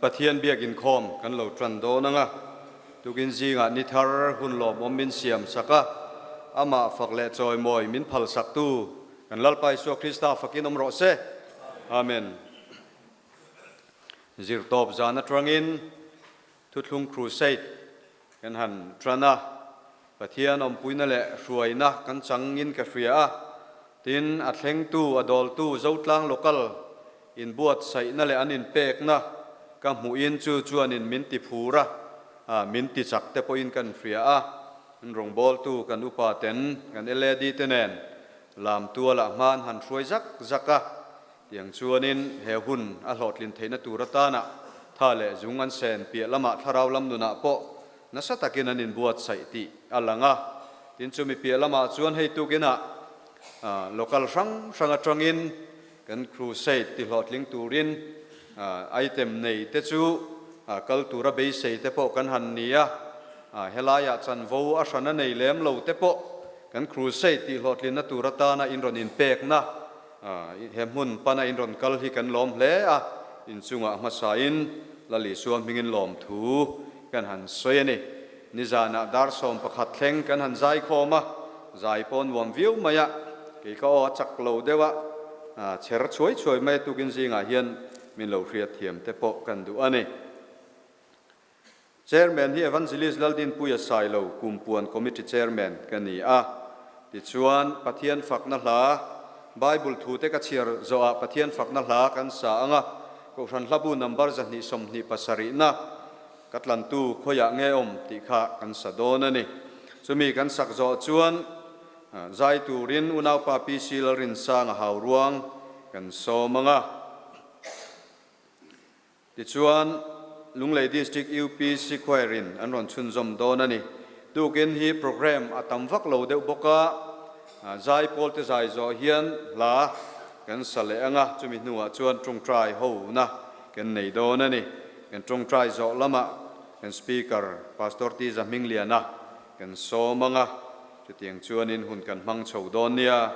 Pathian biak inkhawm kan lo tan dawn ang a, tukin zingah ni thar hun lawmawm min siam sak a, amah fak leh chawimawi min phal saktu kan Lalpa Isua Krista fakin awm rawh se. Amen. Zirtawp zan atangin Thuthlung Crusade kan han tan a, Pathian awmpuina leh hruaina kan changin ka hria a, tin a thlengtu, a dawltu Zotlang Local inbuatsaihna leh an inpekna ka hmuhin chu chuanin min ti phur a, min ti chak te pawhin kan hria a, an rawngbawltu kan upa ten kan LAD te nen lam tualah hman han hruai zak zak a. Tiang chuanin he hun a hlawhtlin theihna tur atana tha leh zung an sen piah lamah thlarau lam nunah pawh nasa takin an inbuatsaih tih a lang a. Tin, chumi piah lamah chuan hei tukinah local hrang hrang atangin kan crusade ti hlawhtling turin item nei te chu kal tura beisei te pawh kan han ni a. Helaiah chanvo a hrana nei lem lo te pawh kan crusade tih hlawhtlinna tur atana inrawn inpekna He hmun pana in rawn kal hi kan lawm hle a, inchungah hmasain Lal Isua hmingin lawmthu kan han sawi a ni. Nizanah dar 11 thleng kan han zai khawm a, zai pawh nuam viau mai a, kei ka aw a chak lo deuh a, chher chhuai chhuai mai a tukin zingah hian min lo hriat thiam te pawh kan duh a ni. Chairman hi Evangelist Laldinpuia Sailo Kumpuan Committee Chairman ka ni a. Tichuan, Pathian fakna hla, Bible thute ka chhiar zawhah Pathian fakna hla kan sa ang a, Kohhran hlabu number 227 na ka tlantu khawiah nge awm tih kha kan sa dawn a ni. Chumi kan sak zawh chuan zai turin unaupa PC Lalrinsanga Hauruang kan sawm ang a. Tichuan, Lunglei District UPC Choir-in an rawn chhunzawm dawn a ni. Tukin hi programme a tam vak lo deuh bawk a, zai pawlte zai zawh hian hla kan sa leh ang a, chumi hnuah chuan tawngtai hona kan nei dawn a ni. Kan tawngtai zawh lamah kan Speaker Pastor Tiza Hmingliana kan sawm ang a, chutiang chuanin hun kan hmang chho dawn nia.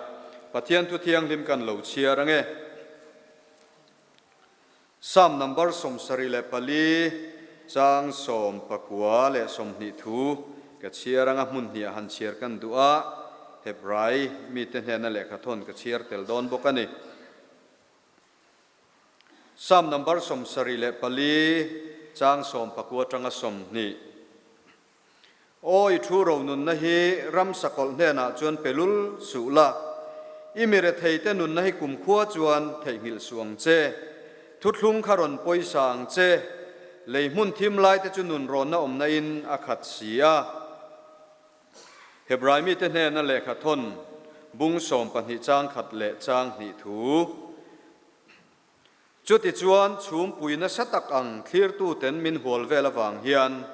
Pathian thu thianghlim kan lo chhiar ang e. Psalm number 74 chang 19 leh 20 thu ka chhiar anga hmun hniah han chhiar kan duh a, Hebrai mite hnena lehkhathawn ka chhiar tel dawn bawk a ni. Psalm number 74 chang 19 atanga 20. Aw, i thu ro nunna hi ramsa kawlh hnenah chuan pe lul suh la, i mi retheite nunna hi kumkhua chuan theihnghilh suh ang che. Thuthlung kha rawn pawisa ang che, lei hmun thim laite chu nun rawnna awmna in a khat si a. Hebrai mite hnena lehkha thawn bung 12 chang khat leh chang hnih thu. Chutichuan, chhumpui nasa tak ang thlirtuten min hual vel avang hian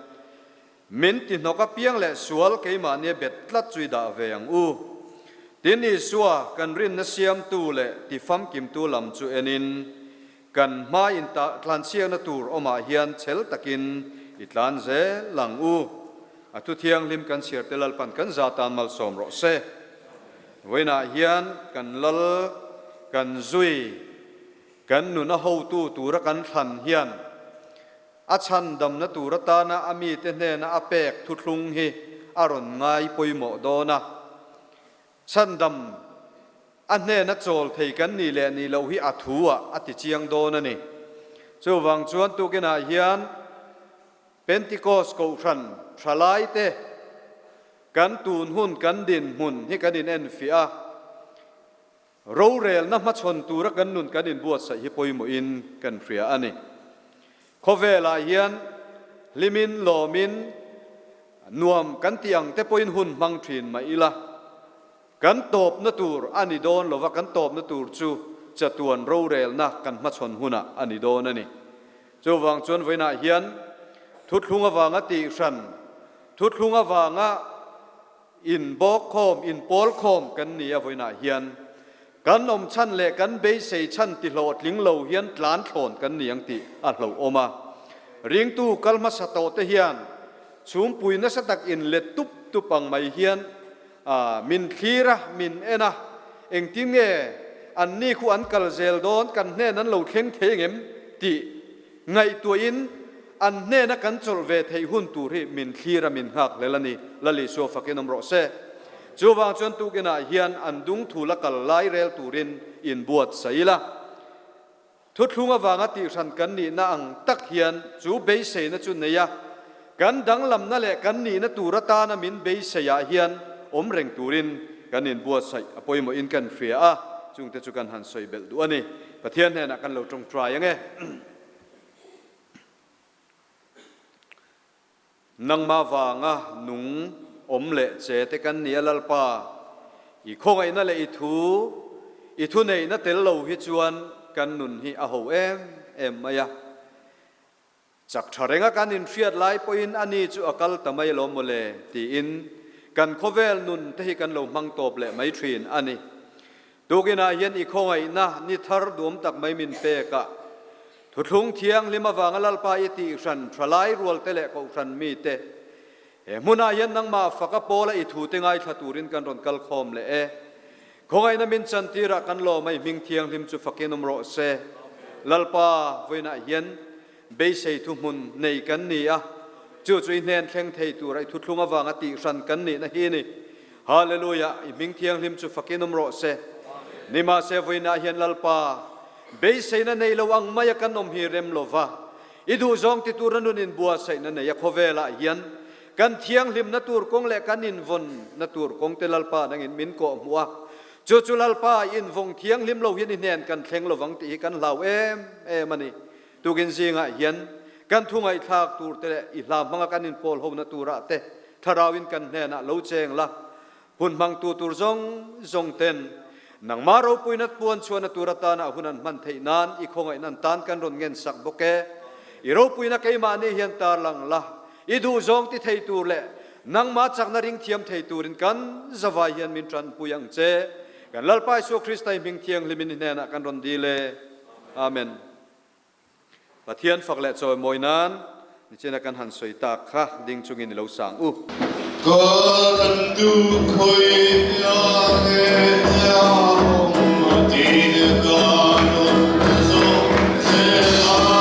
min tihnawk apiang leh sual keimahnia bet tlat chu i dah ve ang u. Tin, Isua kan rinna siamtu leh tifamkimtu lam chu enin kan hma intlansiakna tur awmah hian chhel takin i tlan zel ang u. A thu thianghlim kan chhiarte Lalpan kan za tan malsawm rawh se. Vawiinah hian kan lal, kan zui, kan nuna hotu tura kan thlan hian a chhandamna tur atana a mite hnena a pek thuthlung hi a rawn ngai pawimawh dawn a. Chhandam a hnena chawl thei kan nih leh nih loh hi a thu ah a ti chiang dawn a ni. Chuvang chuan tukinah hian Pentecost Kohhran thalaite kan tun hun kan dinhmun hi kan inenfiah a, rorelna hmachhawn tura kan nun kan inbuatsaih hi pawimawhin kan hria a ni. Khawvelah hian hlimin lawmin nuam kan tih ang te pawhin hun hmang thin mah ila, kan tawpna tur a ni dawn lova, kan tawpna tur chu chatuan rorelna kan hmachhawn hunah a ni dawn a ni. Chuvang chuan vawiinah hian thuthlung avanga tihhran, thuthlung avanga inbawkkhawm, inpawlkhawm kan ni a vawiinah hian kan awm chhan leh kan beisei chhan ti hlawhtling lo hian tlan thlawn kan ni ang tih a hlauhawm a. Ringtu kal hmasa tawh te hian chhumpui nasa tak inlet tup tup ang mai hian min thlir a, min en a, engtin nge anni khu an kal zel dawn, kan hnen an lo thleng thei ngem tih. ngaihtuahin an hnena kan chawlh ve theih hun tur hi min thlir a min nghak hlel a ni. Lal Isua fakin awm rawh se. Chuvang chuan tukinah hian an dungthu la kal lai rel turin inbuatsaih ila. Thuthlung avanga tihhran kan nihna ang tak hian chu beiseina chu nei a, kan danglamna leh kan nihna tur atana min beiseiah hian awm reng turin kan inbuatsaih a pawimawhin kan hria a, chungte chu kan han sawi belh duh a ni. Pathian hnenah kan lo tawngtai ang e. Nangmah vanga nung awm leh che te kan ni a Lalpa, i khawngaihna leh i thu, i thuneihna tel lo hi chuan kan nun hi a ho em em mai a. Chak tha renga kan inhriat lai pawhin a ni chu a kal ta mai alawm mawle tiin kan khawvel nun te hi kan lo hmang tawp leh mai thin a ni. Tukinah hian i khawngaihna ni thar duam tak mai min pek a, Thuthlung Thianghlim avanga Lalpa i tihhran thalai rualte leh kohhran mite, he hmunah hian nangmah faka pawla i thute ngaithla turin kan rawn kal khawm leh e. Khawngaihna min chantirah kan lawm a, i hming thianghlim chu fakin awm rawh se. Lalpa, vawiinah hian beisei thuhmun nei kan ni a, chu chu i hnen thleng thei tura i thuthlung avanga tihhran kan nihna hi ni. Hallelujah, i hming thianghlim chu fakin awm rawh se. Nimahse vawiinah hian Lalpa, beiseina nei lo ang maia kan awm hi rem lova, i duhzawng ti tura nun inbuatsaihna nei a khawvelah hian kan thianghlimna tur kawng leh kan invawnna tur kawng te Lalpa nangin min kawh hmuh a, chu chu Lalpa i invawng thianghlim lo hian i hnen kan thleng lovang tih hi kan hlau em em a ni. Tukin zingah hian kan thu ngaihthlak tur te leh i hla hmanga kan inpawl hona turah te Thlarauin kan hnenah lo cheng la, hun hmangtu tur zawng zawng ten nangmah ropuina puan chhuahna tur atana hun an hman theih nan i khawngaihna an tan kan rawn ngen sak bawk e. I ropuina keimahni hian tarlang la, i duhzawng ti thei tur leh nangmah chakna ring thiam thei turin kan zavai hian min tanpui ang che. Kan Lalpa Isua Krista i hming thianghlimin i hnenah kan rawn dil e. Amen. Pathian fak leh chawimawi nan nichina kan han sawi tak kha ding chungin i lo sang u. Kan duh khawi hia he tia awm tih ka rawn zawh che a.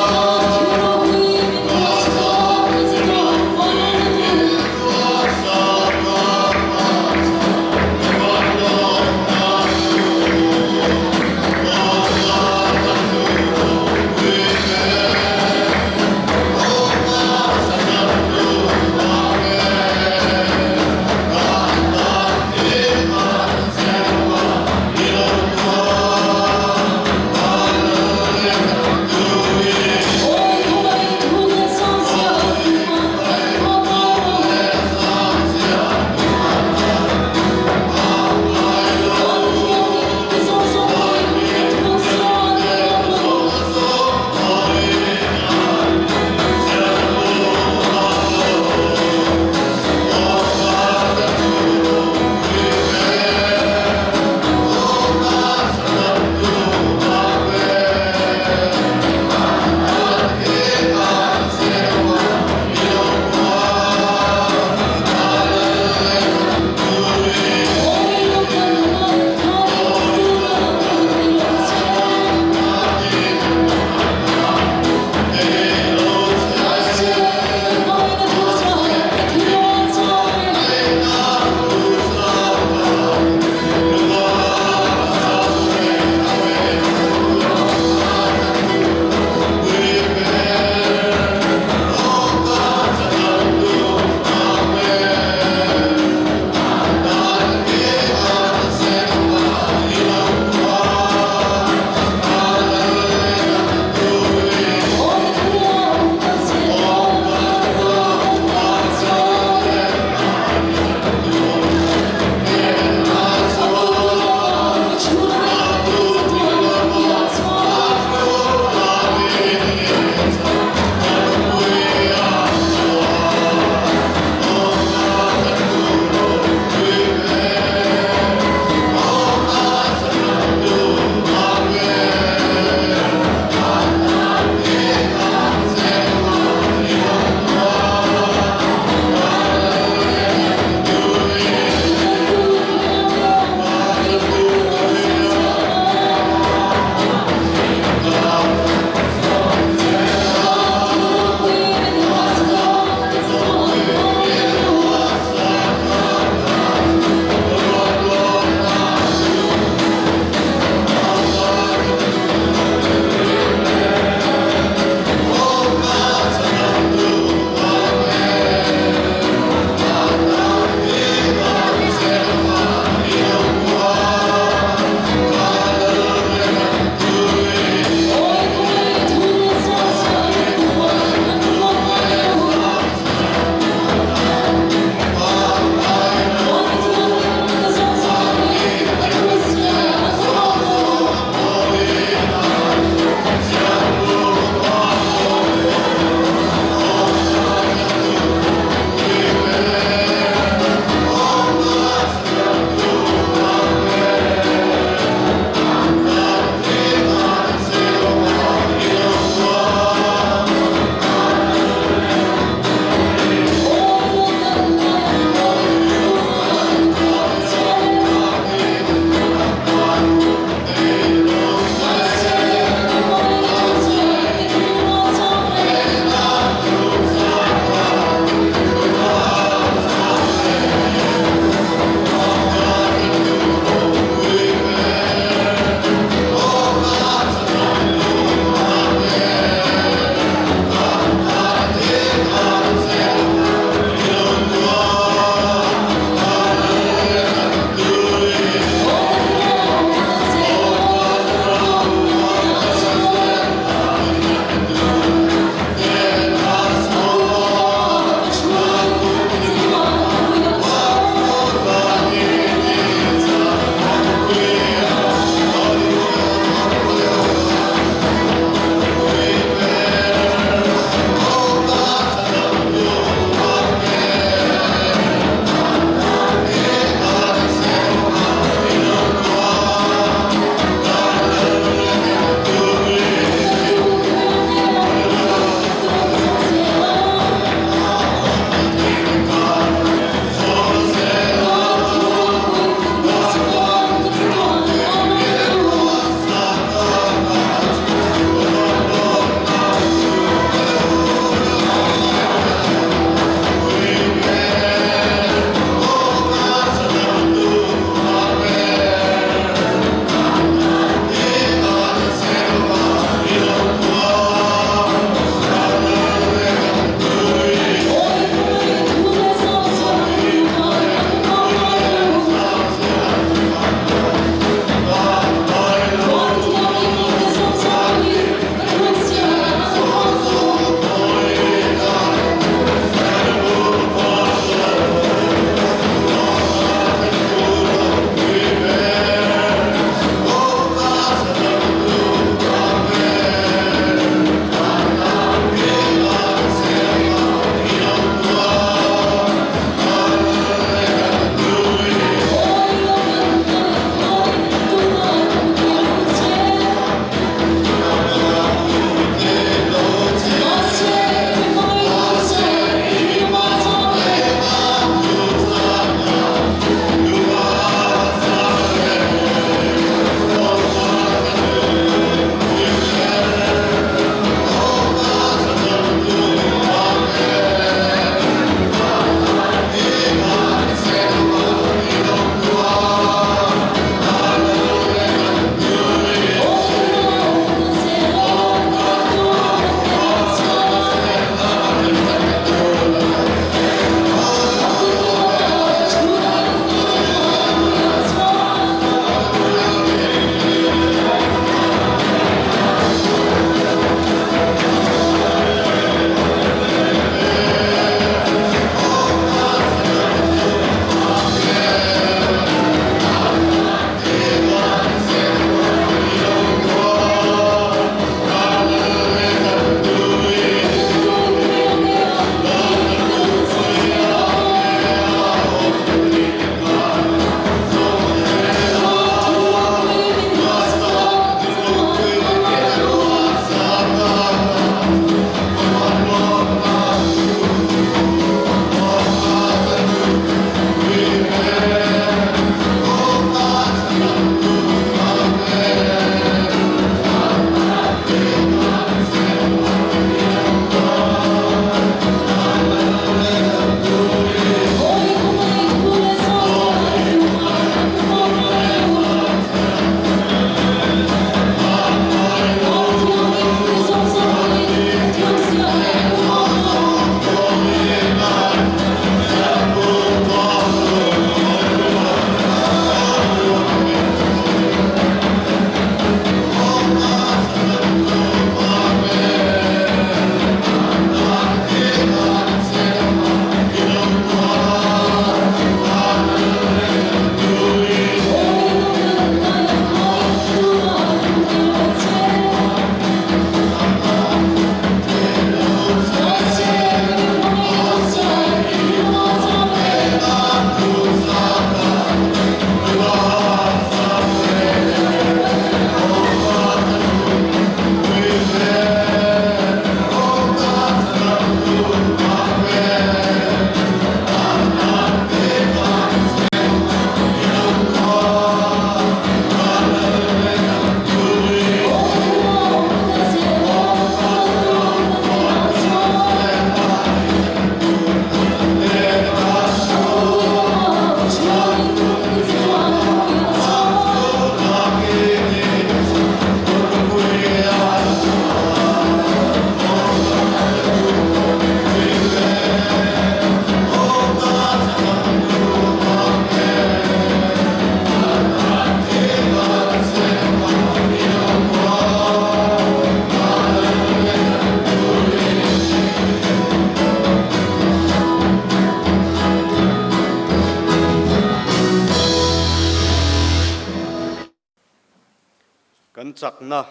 Chakna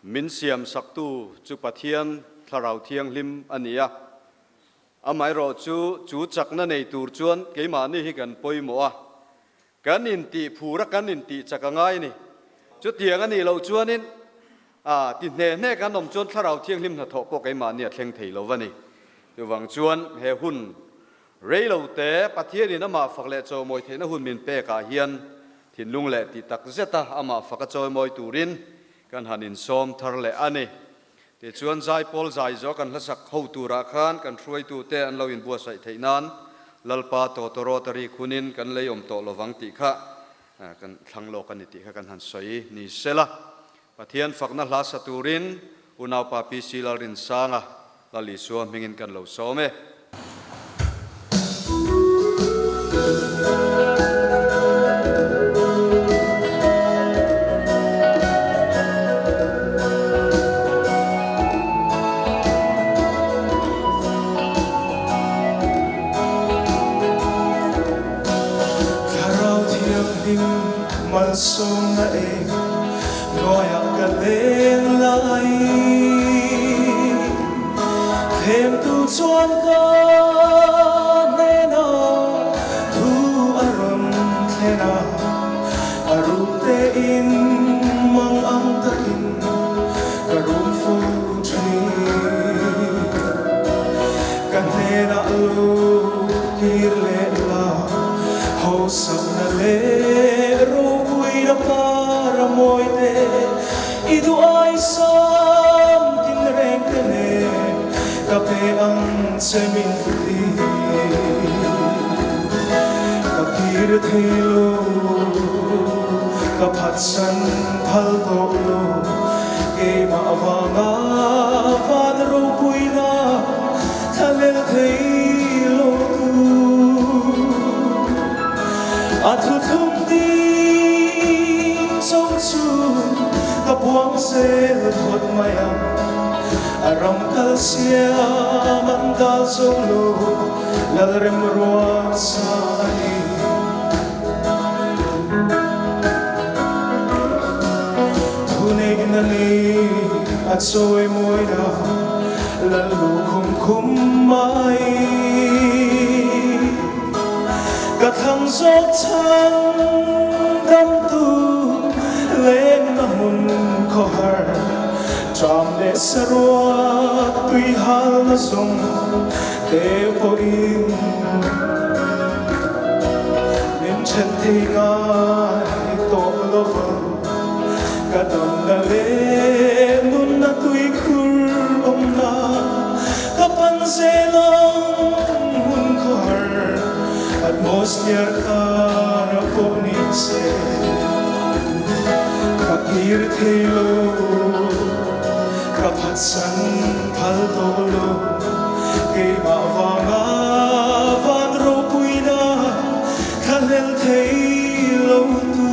min siam saktu chu Pathian Thlarau Thianghlim a ni a. Amaherawhchu, chu chakna nei tur chuan keimahni hi kan pawimawh a, kan intih phur a, kan intih chak a ngai a ni. Chutiang a nih loh chuanin, a ti hne hne kan awm chuan Thlarau Thianghlim hnathawh pawh keimahni a thleng thei lo va ni. Chuvang chuan he hun rei lo te Pathianin amah fak leh chawimawi theihna hun min pekah hian thinlung leh tih tak zeta amah fak a chawimawi turin kan han insawm thar leh a ni. Tichuan Zaipawl zai zawh kan hlasak ho turah khan kan hruaitute an lo inbuatsaih theih nan Lalpa tawtawrawt a rik hunin kan lei awm tawh lovang tih kha kan thlang lawk a ni tih kha kan han sawi ni sela. Pathian fakna hla sa turin Unaupa PC Lalrinsanga Lal Isua hmingin kan lo sawm e. Thlarau Thianghlim malsawmna eng hnuaiah ka leng lai. Thlemtu chuan ka hnenah thu a rawn thlen a, a ruk tein mang ang takin ka rum fo thin. Ka hnenah lo kir leh la, hausakna leh ropuina par a mawi te. I duh ai sam tin reng te nen ka pe ang che min ti. Ka phir thei lo, ka phatsan phal tawh lo, keimah vanga van ropuina thlalel thei lo tu. A thuthlum ding chauh chu ka buang zel thawt mai ang. A ram kal siam an dal zo lo, Lalrem ruat sa a ni. Thuneihna ni a chawi mawina, Lallu khum khum mai. Ka thlang zawk chhan damtu lenna hmun khawhar ṭam leh saruak tui halna zawng te pawhin min ṭhen thei ngai tawh lo vang. Ka damna leh nunna tuikhur awmna ka pan zel ang hun khawhar atmosphere kar a pawh ni se ka kir thei lo ka phatsan phal tawh lo keimah vanga van ropuina Thlahlel thei lo tu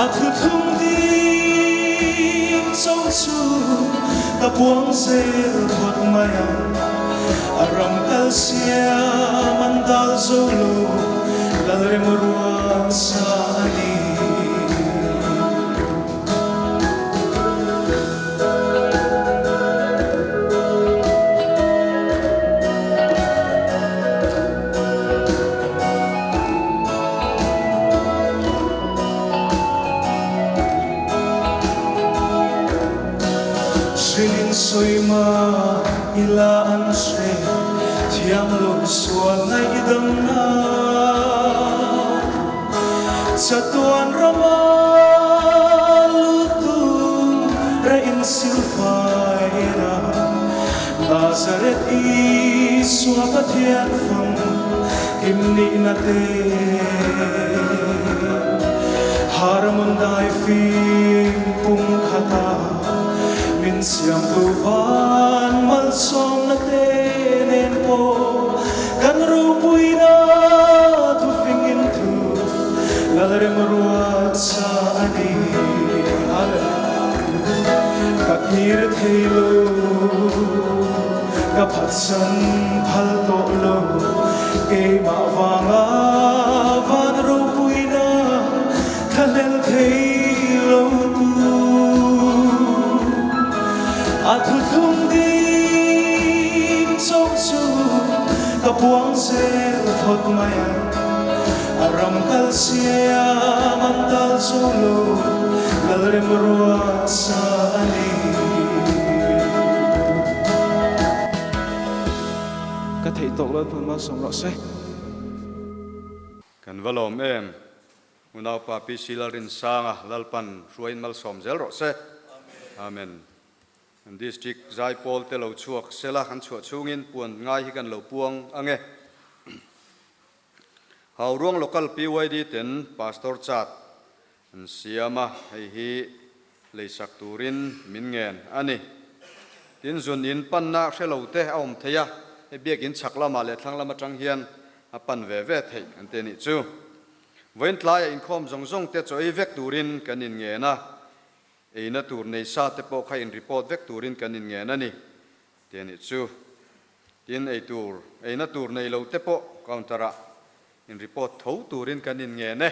a thuthlung ding chauh chu ka puang zel phawt mai ang. A ram kal siam an dal zo lo, Lalrem ruat sa a ni. Hrilin sawima ila an hre thiam lo sual ngaihdamna. Chatuan rama lutu ra insilfaina Nazareth Isua Pathian fang kim nihna te Harmon dai fim pum khata min siamtu van malsawmna te nen pawh kan ropuina thufingin thu Lalrem ruat sa a ni. Hallelujah. Ka kir thei lo, ka phatsan phal tawh lo, keimah vanga van ropuina thlahlel thei. puang zel phawt mai ang. A ram kal siam an tal zo lo, Lalrem ruat sa a ni. Ka theih tawk Lalpan malsawm rawh se. Kan va lawm em? Unaupa PC Lalrinsanga Lalpan hruaiin malsawm zel rawh se. Amen. Kan District Zaipawl te lo chhuak sela kan chhuah chhungin puan ngai hi kan lo puang ange. Hauruang Local PYD ten Pastor Chat an siam a, hei hi leisak turin min ngen a ni. Tin, zun in panna hre lo te a awm thei a, hei biakin chhak lamah leh thlang lam atang hian a pan ve ve theih an ti a nih chu. Vawiin tlaiah inkhawm zawng zawng te chaw ei vek turin kan inngen a, eina tur nei sa te pawh kha in report vek turin kan inngen a ni ti a nih chu. Tin, ei tur, eina tur nei lo te pawh counter ah in report tho turin kan inngen e.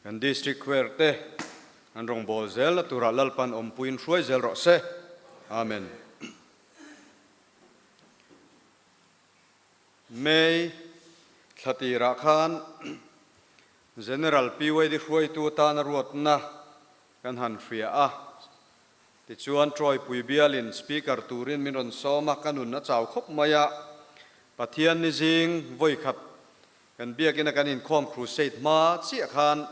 Kan District Choir te an rawngbâwl zel na turah Lalpan awmpuiin hruai zel rawh se. Amen. May thla tirah khan General PYD hruaitu atana ruatna kan han hria a. Tichuan Troypui bialin Speaker turin min rawn sawm a, ka nun a chau khawp mai a. Pathian ni zing vawikhat kan biakina kan inkhawm crusade hma chiah khan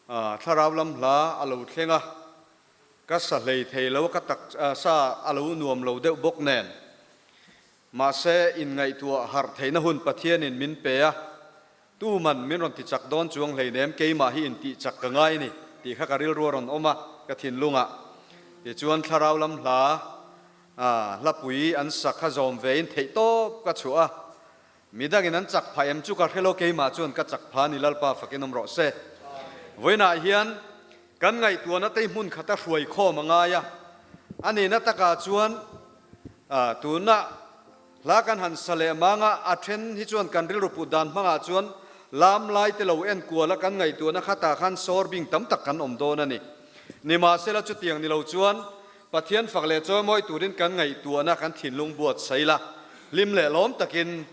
thlarau lam hla a lo thleng a, ka sa hlei thei lo a, ka taksa a lo nuam lo deuh bawk nen. Mahse, inngaihtuah harh theihna hun Pathianin min pe a, tuman min rawn tichak dawn chuang hleinem, keimah hi intihchak ka ngai ni tih kha ka rilru a rawn awm a, ka thinlungah. Tichuan thlarau lam hla hlapui an sak kha zawm vein theihtawp ka chhuah a, midangin an chak phah em chu ka hrelo, keimah chuan ka chak phah a ni, Lalpa fakin awm rawh se. Vawiinah hian kan ngaihtuahna te hmun khata hruai khawm a ngai a, a nihna takah chuan Tuna hla kan han sa leh mang a, a then hi chuan kan rilru put dan hmangah chuan lam lai te lo en kual a kan ngaihtuahna khatah khan sawr bing tam tak kan awm dawn a ni. Nimahsela chutiang ni lo chuan Pathian fak leh chawimawi turin kan ngaihtuahna kan thinlung buatsaih la, hlim leh lawm takin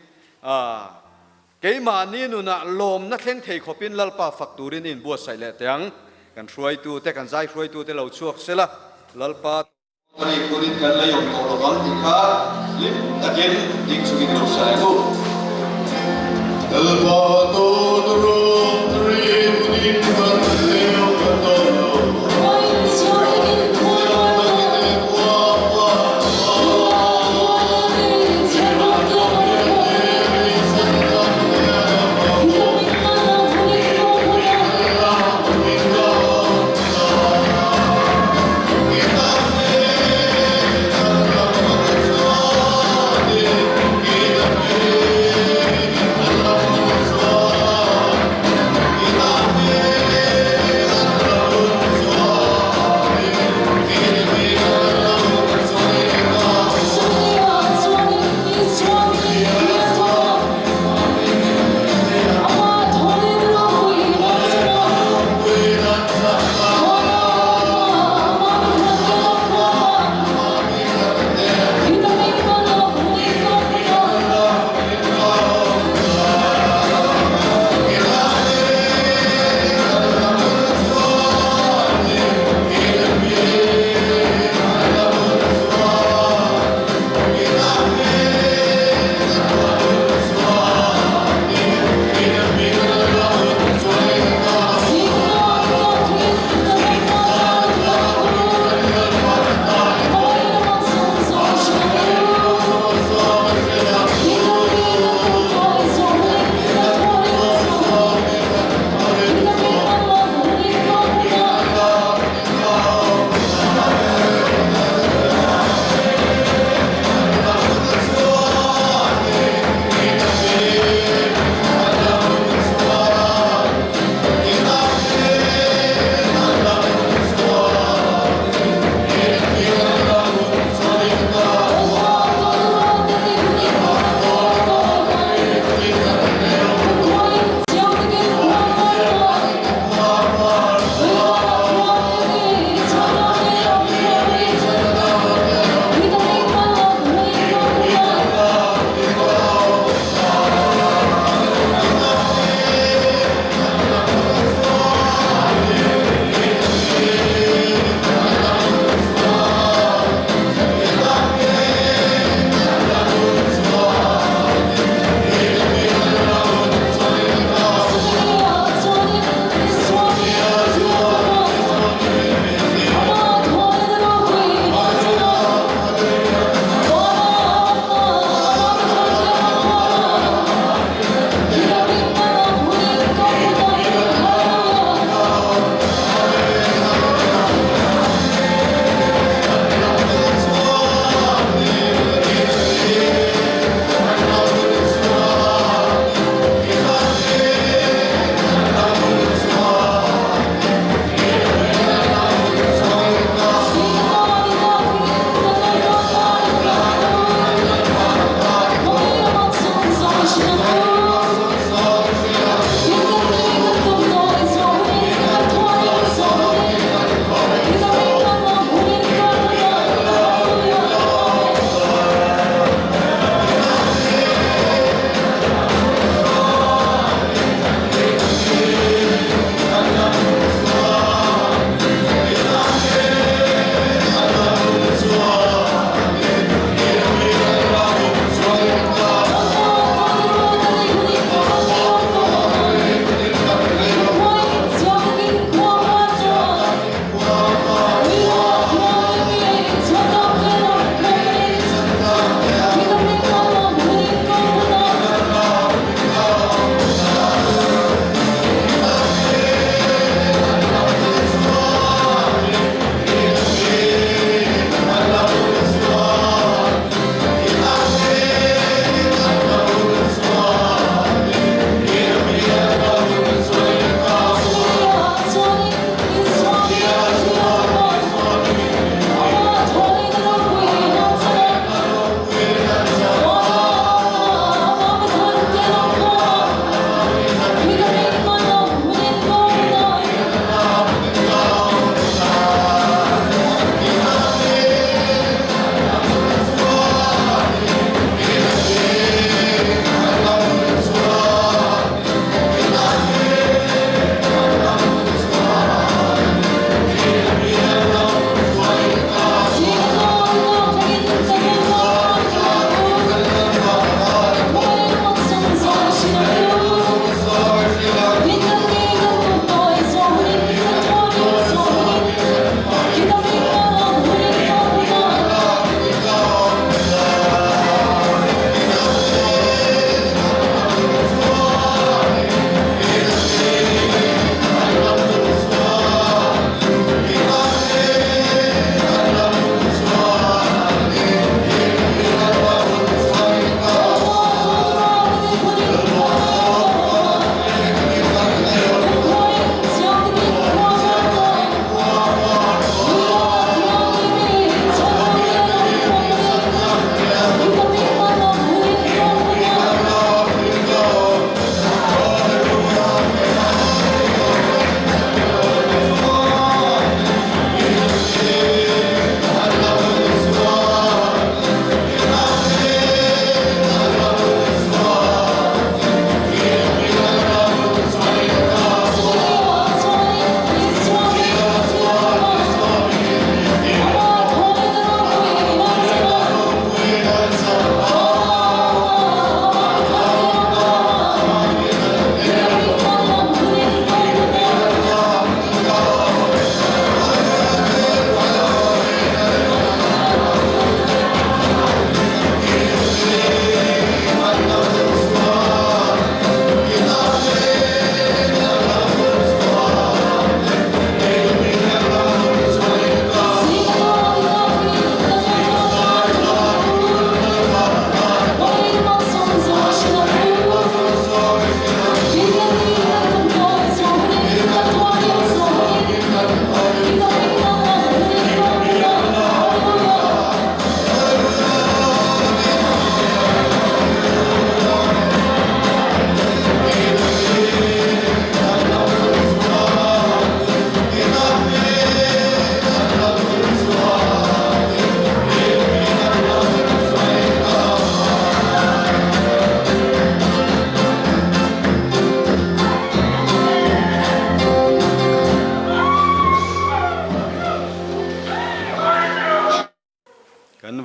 Keimahni nunah lawmna thleng thei khawpin Lalpa fak turin i inbuatsaih leh teh ang. Kan hruaitute, kan zai hruaitute lo chhuak sela, Lalpa. Ani khunin kan lei awm tawh lovang tih kha hlim takin ding chungin lo sa leh u. Lalpa tawt rawh ri khunin kan lei awm tawh lovang.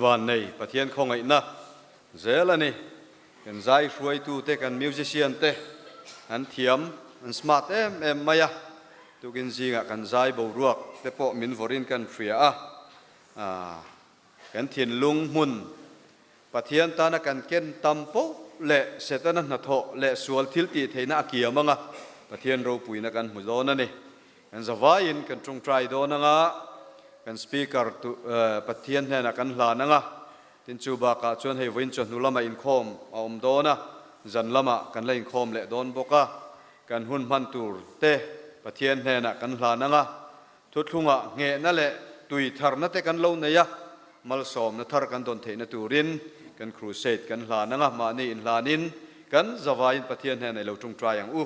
vannei Pathian khawngaihna zel a ni. Kan zai hruaitute, kan musician te an thiam, an smart em em mai a, tukin zingah kan zai boruak te pawh min vawrin kan hria a, kan thinlung hmun Pathian tana kan ken tam poh leh Setana hnathawh leh sual thil tih theihna a kiam anga Pathian ropuina kan hmu dawn a ni. Kan zavaiin kan tawngtai dawn anga kan Speaker tu Pathian hnenah kan hlan anga tin chu bakah chuan hei vawiin chawhnu lama inkhawm a awm dawn a, zan lamah kan la inkhawm leh dawn bawk a, kan hun hman tur te Pathian hnenah kan hlan anga Thuthlungah nghehna leh tui tharna te kan lo nei a, malsawmna thar kan dawn theihna turin kan crusade kan hlan anga mahni inhlanin kan zavaiin Pathian hnenah i lo tawngtai ang u.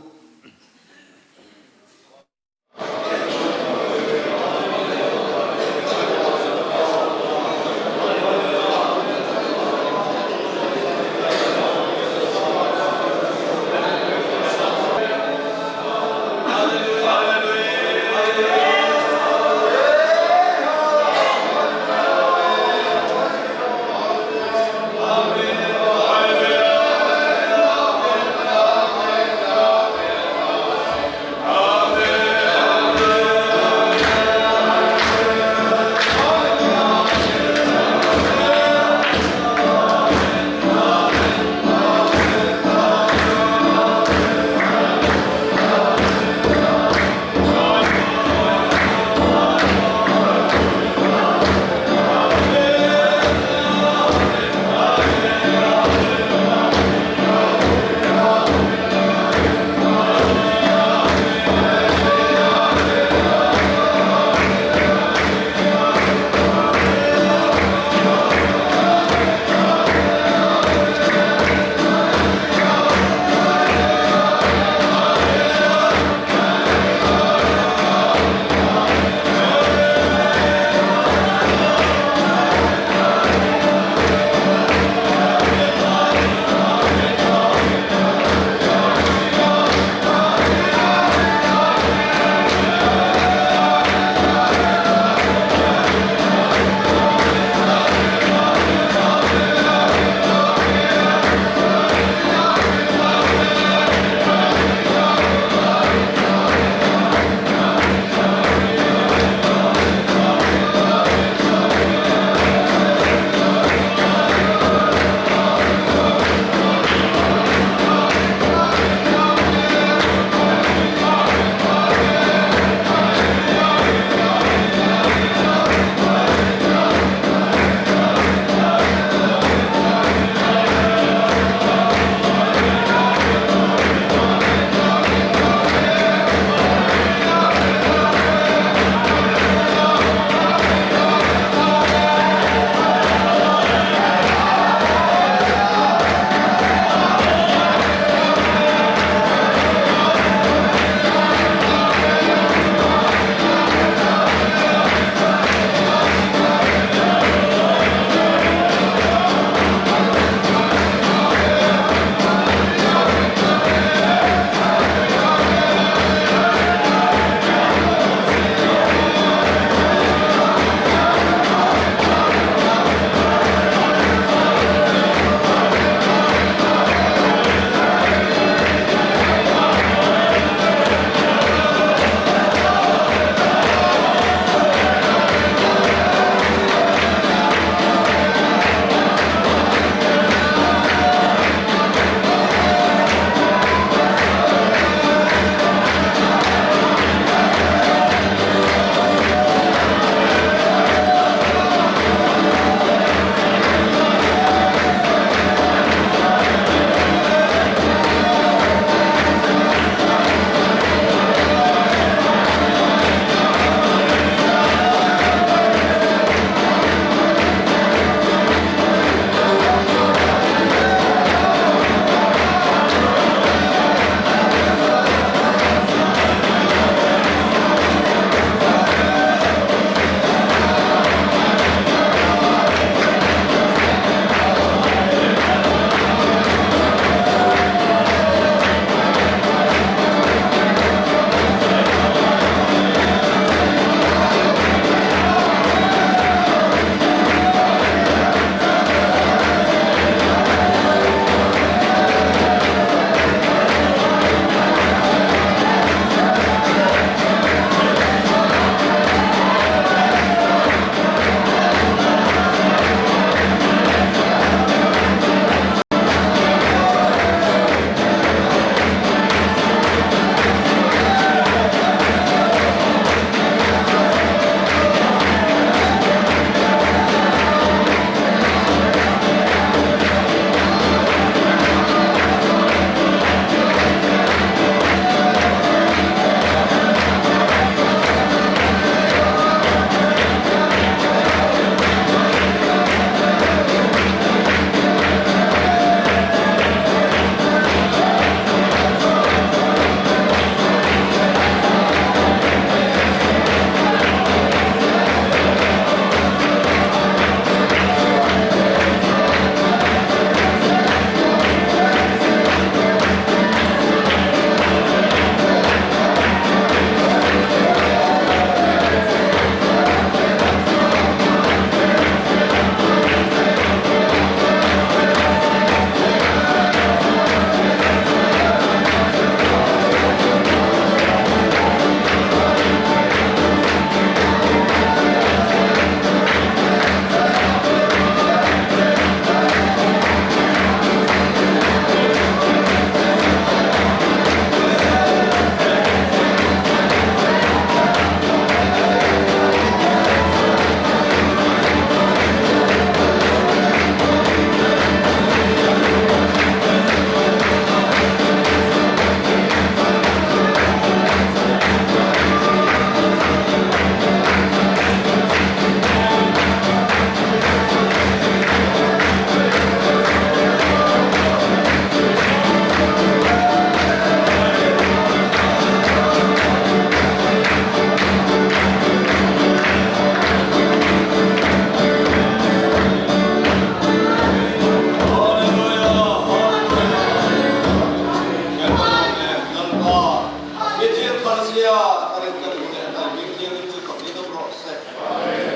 zia a tharin ka duh leh hnai bik thiangin chu fakin awm rawh se.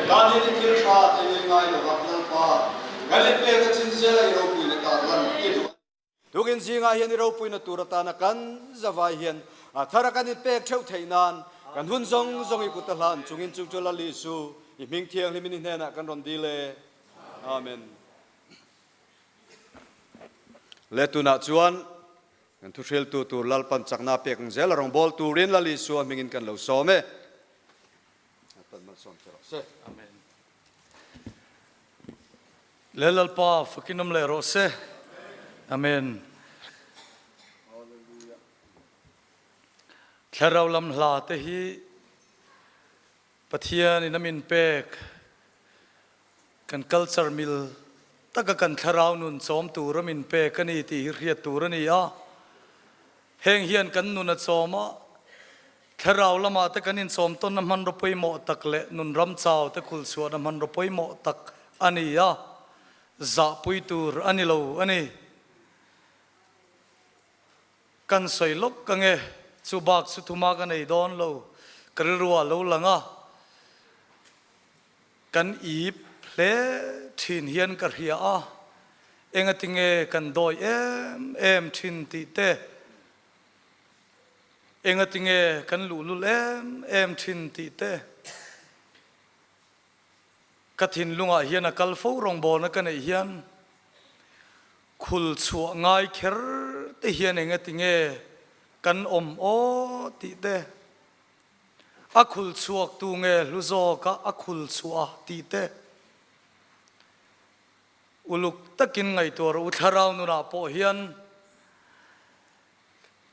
Tan hian i thil tha thei i ngai lo va, Lalpa, kan inpek a chin zela i ropuina tar lan i duh a ni. Tukin zingah hian i ropuina tur atana kan zavai hian a thara kan inpek theuh theih nan kan hun zawng zawng i kut a hlan chungin chu chu Lal Isu i hming thianghlimin i hnenah kan rawn dil e. Amen. Le tunah chuan kan thuhriltu tur Lalpan chakna pek ang zel a rawngbâwl turin Lal Isua hmingin kan lo sâwm e. Lalpan malsâwm che rawh se. Amen. Le Lalpa fakin awm leh rawh se. Amen. Thlarau lam hla te hi Pathian in a min pek kan culture mil taka kan thlarau nun chawm tur a min pek a ni tih hi hriat tur a ni a. Heng hian kan nun a chawm a, thlarau lamah te kan inchawm tawnna hmanraw pawimawh tak leh nun ram chau te khulchhuahna hmanraw pawimawh tak a ni a, zahpui tur a ni lo a ni. Kan sawi lawk ka nge, chu bak chu thuma ka nei dawn lo, ka rilru ah lo lang a, kan ip hle thin hian ka hria a, engatinge kan dawi em em thin tih te, engatinge kan luhlul em em thin tih te, Ka thinlungah hian a kal fo rawngbawlna ka neih hian khul chhuah ngai kher te hian eng ati nge kan awm aw tih te, a khul chhuak tu nge hlu zawk a a khul chhuah a tih te uluk takin ngaihtuah rawh u. Thlarau nunah pawh hian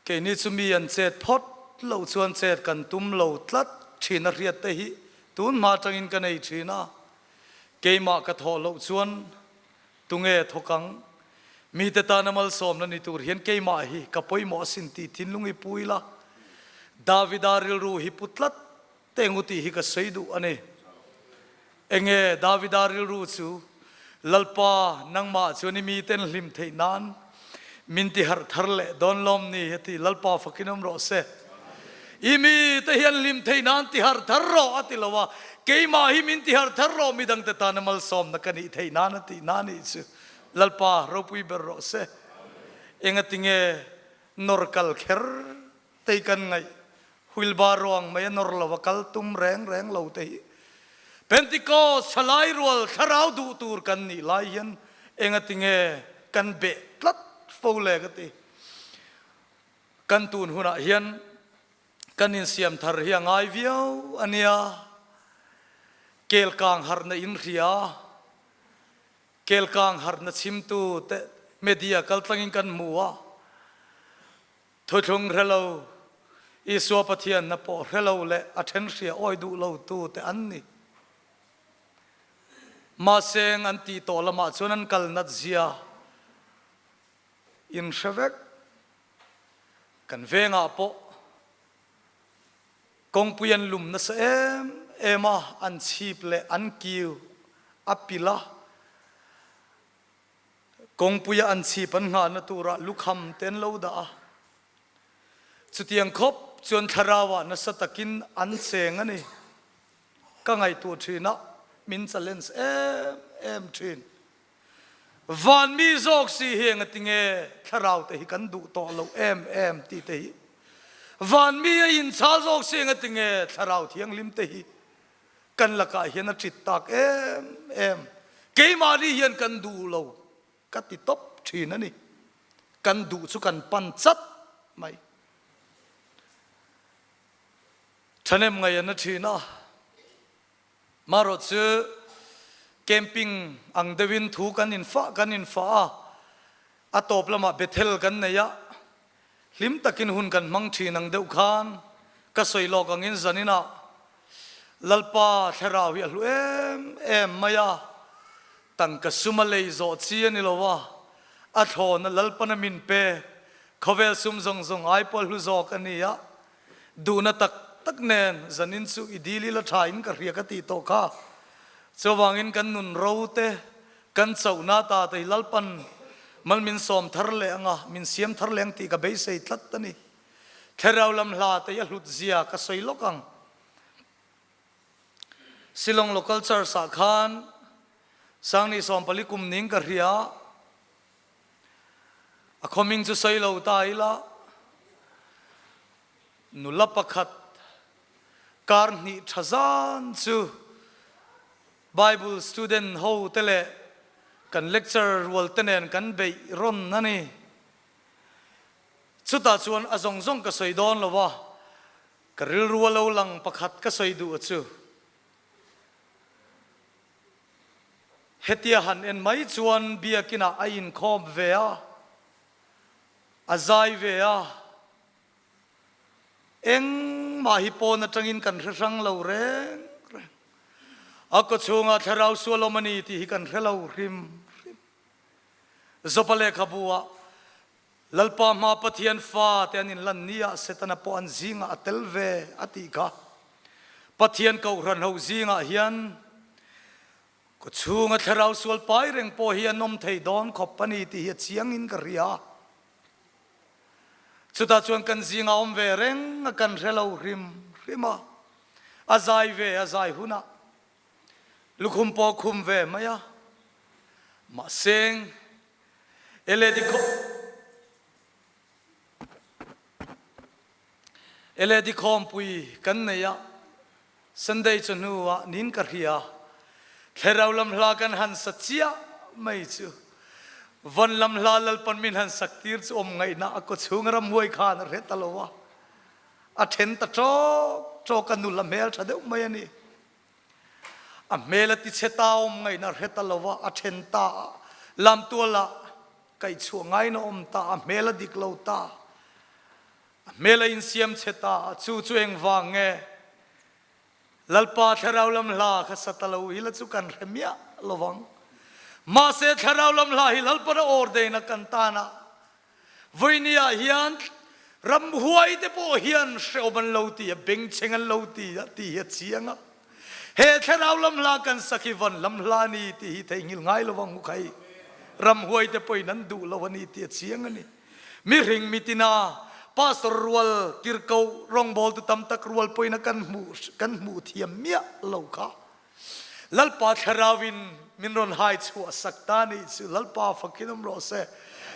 Keini chu mi an chet phawt loh chuan chet kan tum lo tlat thin a hriat te hi tun hma atangin ka nei thin a, keimah ka thawh loh chuan tunge thawk ang? Mite tana malsawmna ni tur hian keimah hi ka pawimawh asin tih thinlung i pu ila, Davida rilru hi pu tlat Teng tih hi ka sawi duh a ni. Enge Davida rilru chu, Lalpa, nangmah chuan i miten hlim theih nan min ti harh thar leh dawn lawm ni? A ti. Lalpa fakin awm rawh se. I mite hian hlim theih nan ti harh thar rawh a ti lo a, keimah hi min ti harh thar rawh midangte tana malsawmna ka nih theih nan a tih na nih chu. Lalpa ropui ber rawh se. Engatinge nawr kal kher Tei kan ngaih wheelbarrow ang mai a nawr lo a kal tum reng reng lo te hi Pentecost thalai rual thlarau duh tur kan nih lai hian engati nge kan beh tlat fo le ka ti. Kan tun hunah hian kan insiam thar hi a ngai viau a nia. Kelkang harhna in hria, kelkang harhna chhimtu te media kaltlangin kan hmu a. Thuthlung hre lo, Isua Pathianna pawh hre lo leh a then hria awi duh lo tu te an ni. Mahseng an tih tawh lamah chuan an kal nat zia in hre vek. Kan vengah pawh kawngpui an lum nasa em em a, an chhip leh an kiu a pil a. Kawngpuia an chhip an nghahna turah lukham te an lo dah a. Chutiang khawp chuan thlarauah nasa takin an cheng a ni. Ka ngaihtuah thin a, min challenge em em thin. Van mi zawk si hi enga tinge thlarau te hi kan duh tawh loh em em tih te hi. Van mi a inchhal zawk si enga tinge thlarau thianghlim te hi Kan lakah hian a ṭit tak em em. Keimahni hian kan duh lo ka ti tawp ṭhin a ni. Kan duh chu kan pan chat mai. Ṭhahnem ngaih an a ṭhin a. Marawh chu camping ang deuhin thu kan infah kan infah a, a tawp lamah Bethel kan nei a, Hlim takin hun kan hmang thin ang deuh khan ka sawi lawk angin zaninah Lalpa thlarau hi a hlu em em mai a, tangka sum a lei zawh chi a ni lo a, a thlawna Lalpana min pek khawvel sum zawng zawng ai pawh a hlu zawk a ni a, duhna tak tak nen zanin chu i dil ila tha in ka hria ka tih tawh kha. Chuvangin kan nun ro te Kan chauhna ta te hi Lalpan mal min sawm thar leh ang a, min siam thar leh ang tih ka beisei tlat a ni. Thlarau lam hla te hi a hlut zia ka sawi lawk ang. Shillong Local Church ah khan Sangni 40 kum ning ka hria. A khawming chu sawi lo ta ila. Nula pakhat kar hnih tha zan chu Bible student ho te leh kan lecturer rual te nen kan beih rawn a ni. Chutah chuan a zawng zawng ka sawi dawn lo a, ka rilru a lo lang pakhat ka sawi duh a chu. Hetia han en mai chuan biakinah a inkhawm ve a, a zai ve a. Engmah hi pawn atangin kan hre hrang lo reng reng. A kawchhungah thlarau sual awm a ni tih hi kan hre lo hrim hrim. Jopa lehkhabu ah Lalpa hma Pathian fa te an inlan ni ah Setana pawh an zingah a tel ve a tih kha. Pathian kohhran ho zingah hian kawchhunga thlarau sual pai reng pawh hi an awm thei dawn khawp a ni tih hi a chiangin ka hria. Chutah chuan kan zingah awm ve reng a kan hre lo hrim hrim a, a zai ve a zai hunah lukhum pawh khum ve mai a, mahse Eledi Eledi khawmpui kan nei a, Sunday chawhnu ah nin ka hria. Thlarau lam hla kan han sa chiah mai chu van lam hla Lalpan min han sak tir chu awm ngaihna a kawchhung ramhuai khan a hre ta lo a, a then ta tawk tawk a nula hmel tha deuh mai a ni. A hmel a tichhe ta awm ngaihna a hre ta lo a, a then ta a, lamtual ah kaihchhuah ngaina awm ta, a hmel a dik lo ta. A hmel a insiam chhe ta a, chu chu engvang nge? Lalpa thlarau lam hla kha sa ta lo hi la chu kan hre miah lo vang. Mahse thlarau lam hla hi Lalpan a ordain a kan tan a, vawinia hian ramhuai te pawh hian hreawm an lo ti a, bengchheng an lo ti a tih hi a chiang a. He thlarau lam hla kan sak hi van lam hla a ni tih hi theihnghilh ngai lo vang u khai. Ramhuai te pawhin an duh lo a ni tih a chiang a ni. Mihring mitina pastor rual tirhkoh rawngbawltu tam tak rual pawhin a kan hmuh kan hmuh thiam miah lo kha. Lalpa thlarauin min rawn hai chhuah sak ta nih chu Lalpa fakin awm rawh se.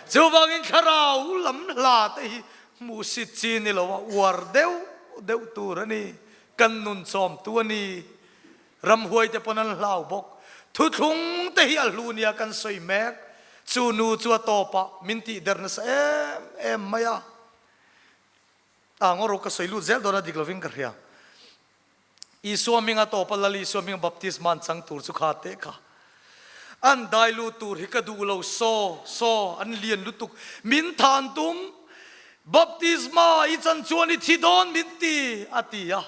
Chuvangin thlarau lam hla te hi hmuhsit chi ni lo a uar deuh deuh tur a ni. Kan nun chawmtu a ni. Ramhuai te pawn an hlau bawk. Thuthlung te hi a hlu nia kan sawi mek. Chu nu chu a tawp ah min tih der nasa em em mai a. A ngaw rawh ka sawi lut zel dawn a dik lovin ka hria. Isua hming a tawp a Lal Isua hming baptisma an chang tur chu kha teh kha. An dai lut tur hi ka duh lo saw saw an lian lutuk min than tum baptisma i chan chuan i thi dawn min ti a ti a.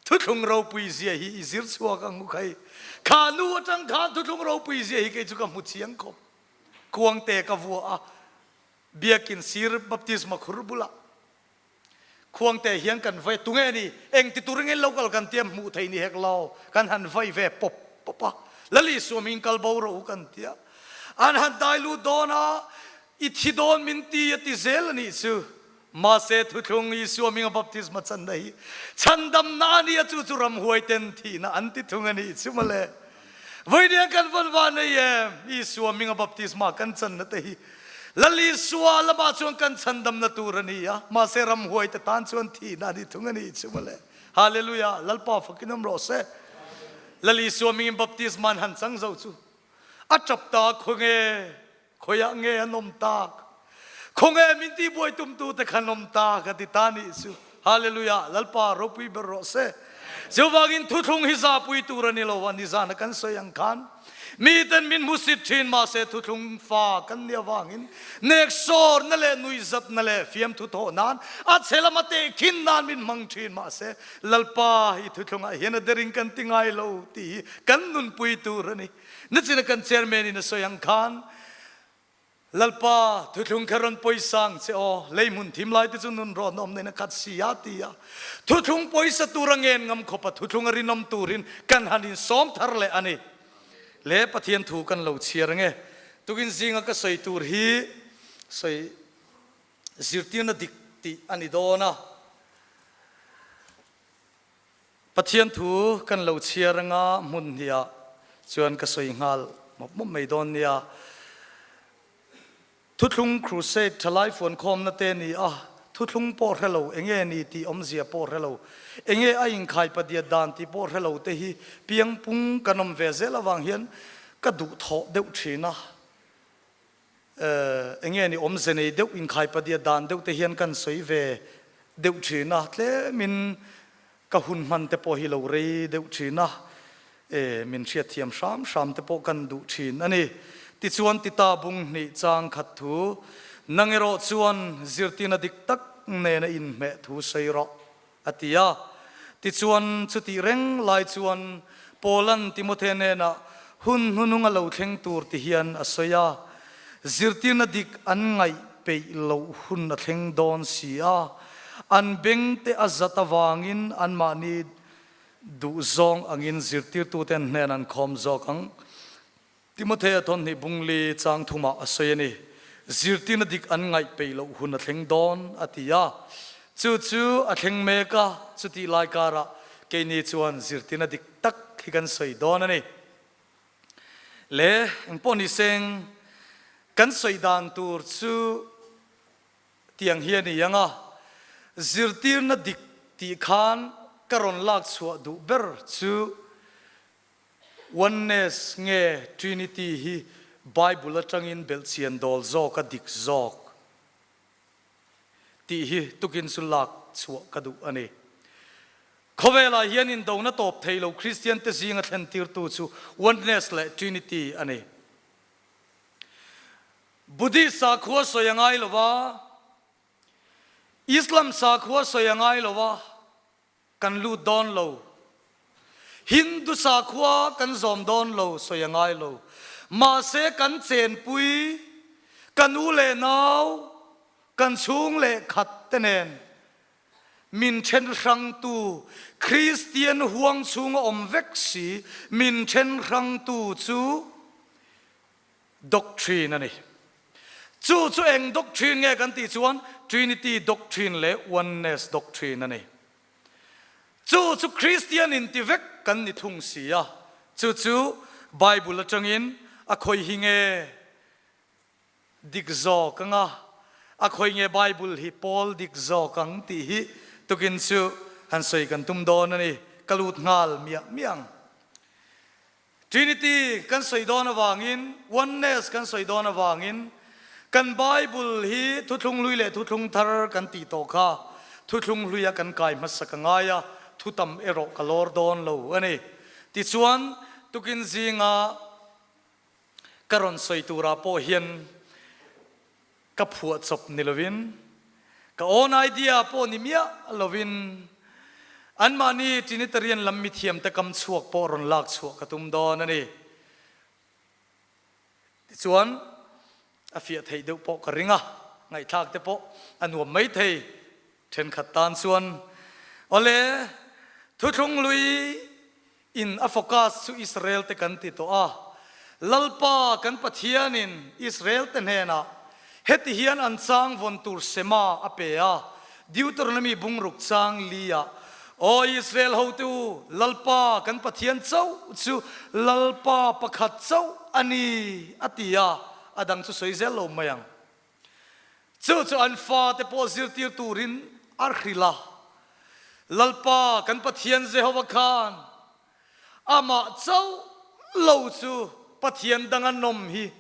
Thuthlung ropui zia hi i zir chhuak ang u khai. Kha nu atang khan thuthlung ropui zia hi kei chu ka hmu chiang khawp. Khuangte ka vua a, biakin sir baptisma khur bulah khuangte hian kan vai tunge ni eng ti turin lo kal kan tia hmuh thei ni hek lo kan han vai ve pawp pawp a. Lali suam in kal bo rawh u kan tia. An han dai lut dawn a, i thi dawn min ti a ti zel a nih chu. Mahse thuthlung Isua hminga baptisma channa hi chhandamna a ni a, chu chu ramhuai ten thihna an ti thung a nih chu mawle. Vawinia kan vawn va nei em? Isua hminga baptisma kan channa te hi Lal Isua lamah chuan kan chhandamna tur a ni a, mahse ramhuai te tan chuan thihna a ni thung a nih chu mawle. Hallelujah! Lalpa fakin awm rawh se. Lal Isua hmingin baptisma an han chang zo chu a tap ta khawnge Khawiah nge an awm tak? Khawnge min tihbuai tumtute kha an awm tak? A ti ta nih chu. Hallelujah! Lalpa ropui ber rawh se. Chuvangin thuthlung hi zahpui tur a ni lo a, nizana kan sawi ang khan miten min hmusit thin mahse thuthlung fa kan nih avangin neksawrna leh nuihzatna leh fiamthu thawh nan a chhe lama tehkhin nan min hmang thin mahse Lalpa i thuthlungah hian a derin kan ti ngai lo tih hi kan nunpui tur a ni. Nachina kan chairman in a sawi ang khan Lalpa thuthlung kha rawn pawisa ang che aw, lei hmun thim lai te chu nun rawn awm nen a khat si a ti a. Thuthlung pawisa tur a ngen ngam khawp a thuthlung a rinawm turin kan han in sawm thar leh a ni. Le Pathian thu kan lo chhiar ange. Tukin zinga ka sawi tur hi sawi zirtirna dik. tih a ni dawn a. Pathian thu kan lo chhiar anga hmun hniah chuan ka sawi nghal mawp mawp mai dawn nia. Thuthlung Crusade thalai fuankhawmna te ni a, thuthlung pawh hre lo, enge ni tih awmzia pawh hre lo, enge a inkhai padiat dan tih pawh hre lo te hi piangpung kan awm ve zel avang hian ka duhthawh deuh thin a. Enge ni awmze nei deuh inkhai padiat dan deuh te hian kan sawi ve deuh thin a, tlemin Ka hun hman te pawh hi lo rei deuh thin a, e, min hriatthiam hram hram te pawh kan duh thin a ni. Tichuan Tita bung hnih chang khat thu, Nang erawh chuan zirtina dik tak nena inhmeh thu sawi rawh, a ti a. Tichuan chutih reng lai chuan Paula'n Timothe hnenah hun hnunung a lo thleng tur ti hian a sawi a, Zirtirna dik an ngaih peih loh hun a thleng dawn si a, an bengte a zat avangin anmahni duh zawng angin zirtirtuten hnen an khawm zawk ang. Timothea thawmhnih bungli chang thumah a sawi a ni. Zirtirna dik an ngaih peih loh hun a thleng dawn, a ti a. Chu chu a thleng mek a, chutih lai karah keini chuan zirtirna dik tak hi kan sawi dawn a ni. Le engpawh ni seng kan sawi dan tur chu tiang hi a ni ang a, zirtirna dik tih khan ka rawn lak chhuah duh ber chu Oneness nge Trinity hi Bible atangin belhchian dawl zawk a dik zawk tih hi tukin chu lak chhuah ka duh a ni. Khawvelah hian indona tawp thei lo Kristiante zinga thlentirtu chu Oneness leh Trinity a ni. Buddhist sakhua sawi a ngai lo va, Islam sakhua sawi a ngai lo va, kan lut dawn lo. Hindu sakhua kan zawm dawn lo sawi a ngai lo. Mahse kan chenpui, kan u leh nau, kan chhung leh khat te nen Min then hrangtu, Kristian huang chhunga awm vek si, min then hrangtu chu doctrine a ni. Chu chu eng doctrine nge kan tih chuan Trinity doctrine leh Oneness doctrine a ni. Chu chu Kristian inti vek kan ni thung si a, chu chu Bible atangin a khawi hi nge Dik zawk anga a khawi nge Bible hi pawl dik zawk ang tih hi tukin chu han sawi kan tum dawn a ni. Ka lut nghal miah miah ang. Trinity kan sawi dawn avangin, Oneness kan sawi dawn avangin kan Bible hi Thuthlung Hlui leh Thuthlung Thar kan tih tawh kha Thuthlung Hluia kan kai hmasa ka ngai a, thu tam erawh ka lawr dawn lo a ni. Tichuan, tukin zinga Ka rawn sawi turah pawh hian ka phuah chawp ni lovin, ka own idea pawh ni miah lovin anmahni Trinitarian lam mithiamte kam chhuak pawh rawn lak chhuah ka tum dawn a ni. Tichuan, a fiah theih deuh pawh ka ring a, ngaihthlak te pawh a nuam maithei thenkhat tan chuan. Awle, thuthlung lui In a focus chu Israel te kan ti tawh a, Lalpa kan Pathianin Israel te hnenah heti hian an chang vawn tur Shema a pe a, Deuteronomy bungruk chang li ah, Aw Israel hote u, Lalpa kan Pathian chauh chu Lalpa pakhat chauh a ni, a ti a, a dang chu sawi zel lo mai ang. Chu chu an fate pawh zirtir turin a hrilh a. Lalpa kan Pathian Jehova khan amah chauh lo chu Pathian dang a nawm hi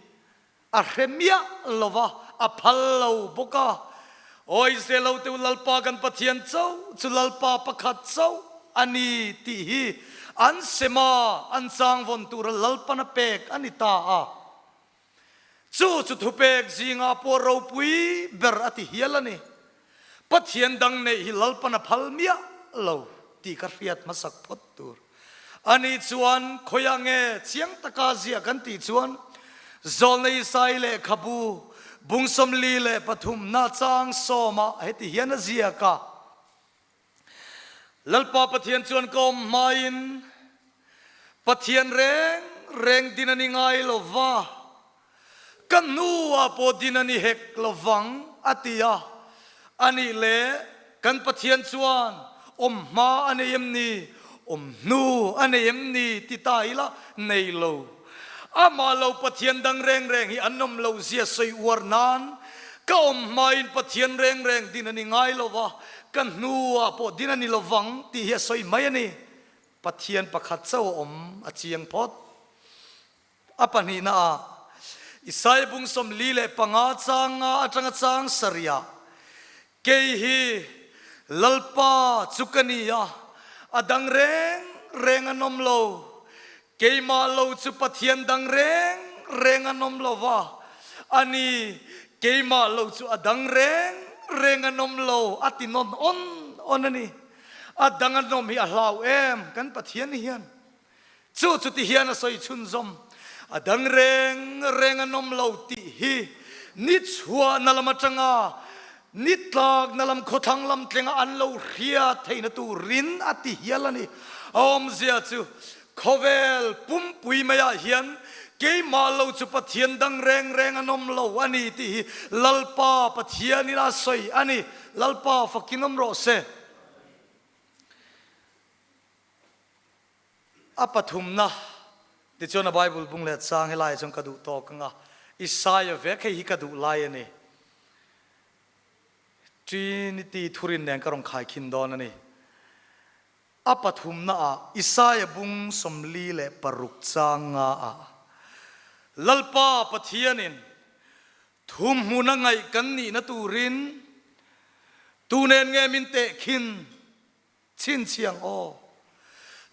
a hre miah lo va, a phal lo bawk a. Aw Israel hote u, Lalpa kan Pathian chauh chu Lalpa pakhat chauh a ni tih hi an sema an changvawn tura Lalpan a pek a ni ta a. Chu chu thupek zingah pawh ropui ber a ti hial a ni. Pathian dang neih hi Lalpan a phal miah lo tih ka hriat hmasak phawt tur. Ani chuan khawiah nge chiang taka ziah kan tih chuan Zawlna Isai lehkhabu bung 43 na chang sawmah heti hian a ziak a. Lalpa Pathian chuan ka awm hmain Pathian reng reng din a ni ngai lo va, ka hnuah pawh din a ni hek lo vang, a ti a. A nih leh kan Pathian chuan awm hma a nei em ni, awm hnu a nei em ni ti ta ila nei lo. Amah lo Pathian dang reng reng hi an awm lo zia sawi uar nan ka awm hmain Pathian reng reng din a ni ngai lo va, ka hnuah pawh din a ni lo vang tih hi a sawi mai a ni. Pathian pakhat chauh a awm a chiang phawt. A pahnihna ah, Isaiah bung 45 chang nga atanga chang sarih ah, Kei hi Lalpa chu ka ni a, a dang reng reng an awm lo. Keimah lo chu Pathian dang reng reng an awm lo va, a ni, keimah lo chu a dang reng reng an awm lo, a ti nawn awn awn a ni. A dang an awm hi a hlau em kan Pathian hian. Chu chu ti hian a sawi chhunzawm, A dang reng reng an awm lo tih hi ni chhuahna lam atanga ni tlakna lam khawthlang lam tlenga an lo hriat theihna turin a ti hial a ni. A awmzia chu khawvel pumpui maiah hian keimah lo chu Pathian dang reng reng an awm lo a ni tih hi Lalpa Pathianin a sawi a ni. Lalpa fakin awm rawh se. A pathumna, tichuan a Bible bung leh chang helaiah chuan ka duh tawk ang a, Isaia vek hei hi ka duh lai a ni. Trinity thurin nen ka rawn khaikhin dawn a ni. A pathumna ah Isaia bung 46 chang nga ah Lalpa Pathianin thumhmuna ngaih kan nihna turin tu nen nge min tehkhin? Chhinchhiang aw.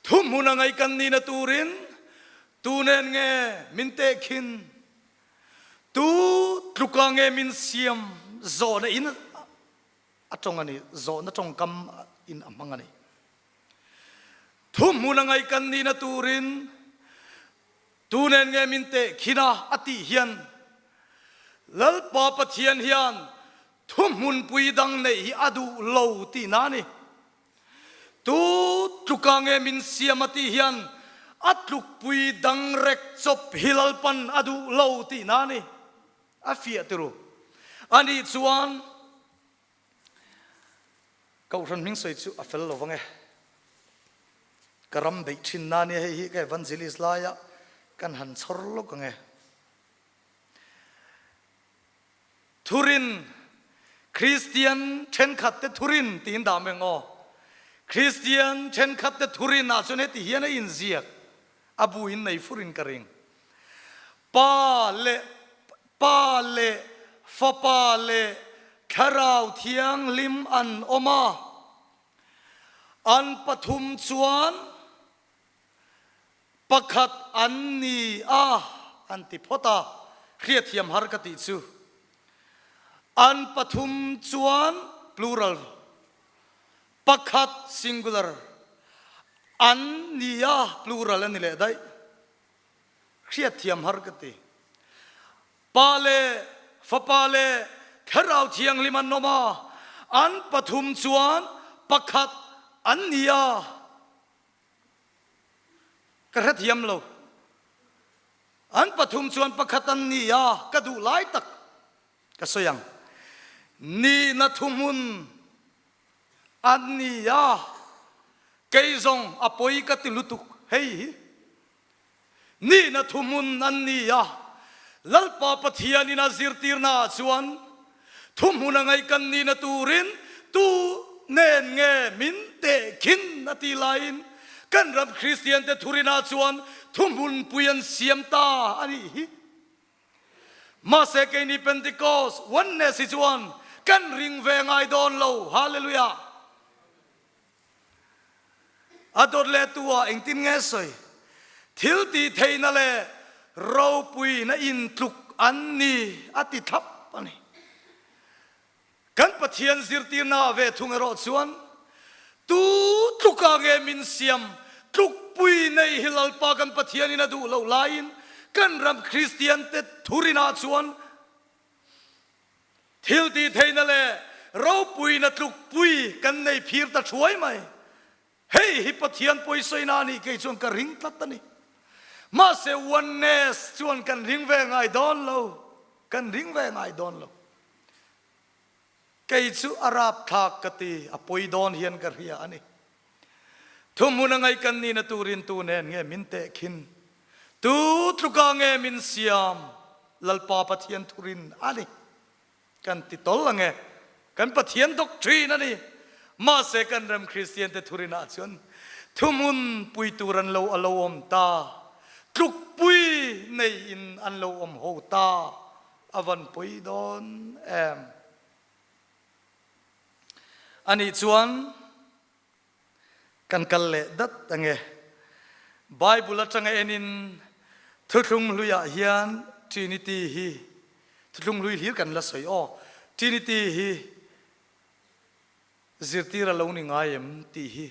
Thuhmun a ngaih kan nihna turin tu nen nge min tehkhin? Tu tluka nge min siam zawhna in a tawng a ni, zawhna tawngkam in a hmang a ni. Thuhmun a ngaih kan nihna turin tu nen nge min tehkhin a a tih hian Lalpa Pathian hian Thuhmunpui dang neih hi a duh lo tihna a ni. Tu tluka nge min siam a tih hian a tlukpui dang rek chawp hi Lalpan a duh lo tihna a ni. A fiah tiru. A nih chuan Kohhran hming sawi chu a fel lo vang e. Ka ram beih thinna a nia hei hi ka evangelist laia kan han chhawr lawk ang e. Thurin, Kristian thenkhatte thurin tiin dah meng aw. Kristian thenkhatte thurin ah chuan heti hian a inziak, a bu in nei furin ka ring. Pa leh Pa leh Fapa leh Thlarau Thianghlim an awm a, an pathum chuan Pakhat an ni a, an ti phawt a, hriatthiam har ka tih chu. An pathum chuan plural, pakhat singular, an ni a, plural a ni leh daih. Hriatthiam har ka ti. Pa leh Fapa leh Thlarau Thianghlim an awm a, an pathum chuan pakhat an ni a. Ka hrethiam lo. An pathum chuan pakhat an ni a, ka duh lai tak ka sawi ang. Nihna thuhmun an ni a, kei zawng a pawi ka ti lutuk hei hi. Nihna thuhmun an ni a, Lalpa Pathianin a zirtirna ah chuan thuhmun a ngaih kan nihna turin tu nen nge min tehkhin a tih laiin kan ram Kristiante thurinah chuan thuhmunpui an siam ta a nih hi. Mahse keini Pentecost Oneness hi chuan kan ring ve ngai dawn lo. Hallelujah! A dawt leh tu ah engtin nge sawi? Thil tih theihna leh ropuina intluk an ni a ti thlap a ni. Kan Pathian zirtirna ah ve thung erawh chuan tu tlukah nge min siam tlukpui neih hi Lalpa kan Pathianin a duh loh laiin kan ram Kristiante thurinah chuan Thil tih theihna leh ropuina tlukpui kan nei phir ta thuai mai. Hei hi Pathian pawisawiina a nih kei chuan ka ring tlat a ni. Mahse oneness chuan kan ring ve ngai dawn lo, kan ring ve ngai dawn lo. Kei chu a rapthlak ka ti, a pawi dawn hian ka hria a ni. Thuhmun a ngaih kan nihna turin tu nen nge min tehkhin? Tu tluka nge min siam? Lalpa Pathian thurin a ni. Kan ti tawl ang e. Kan Pathian doctrine a ni. Mahse kan ram Kristian te thurinah chuan thuhmun pui tur an lo a lo awm ta. Tlukpui nei in an lo awm ho ta. A van pawi dawn em. Anih chuan kan kal leh dat ange. Bible atanga enin Thuthlung Hluiah hian Trinity hi, Thuthlung Hlui hlir kan la sawi aw, Trinity hi zirtir a lo ni ngai em tih hi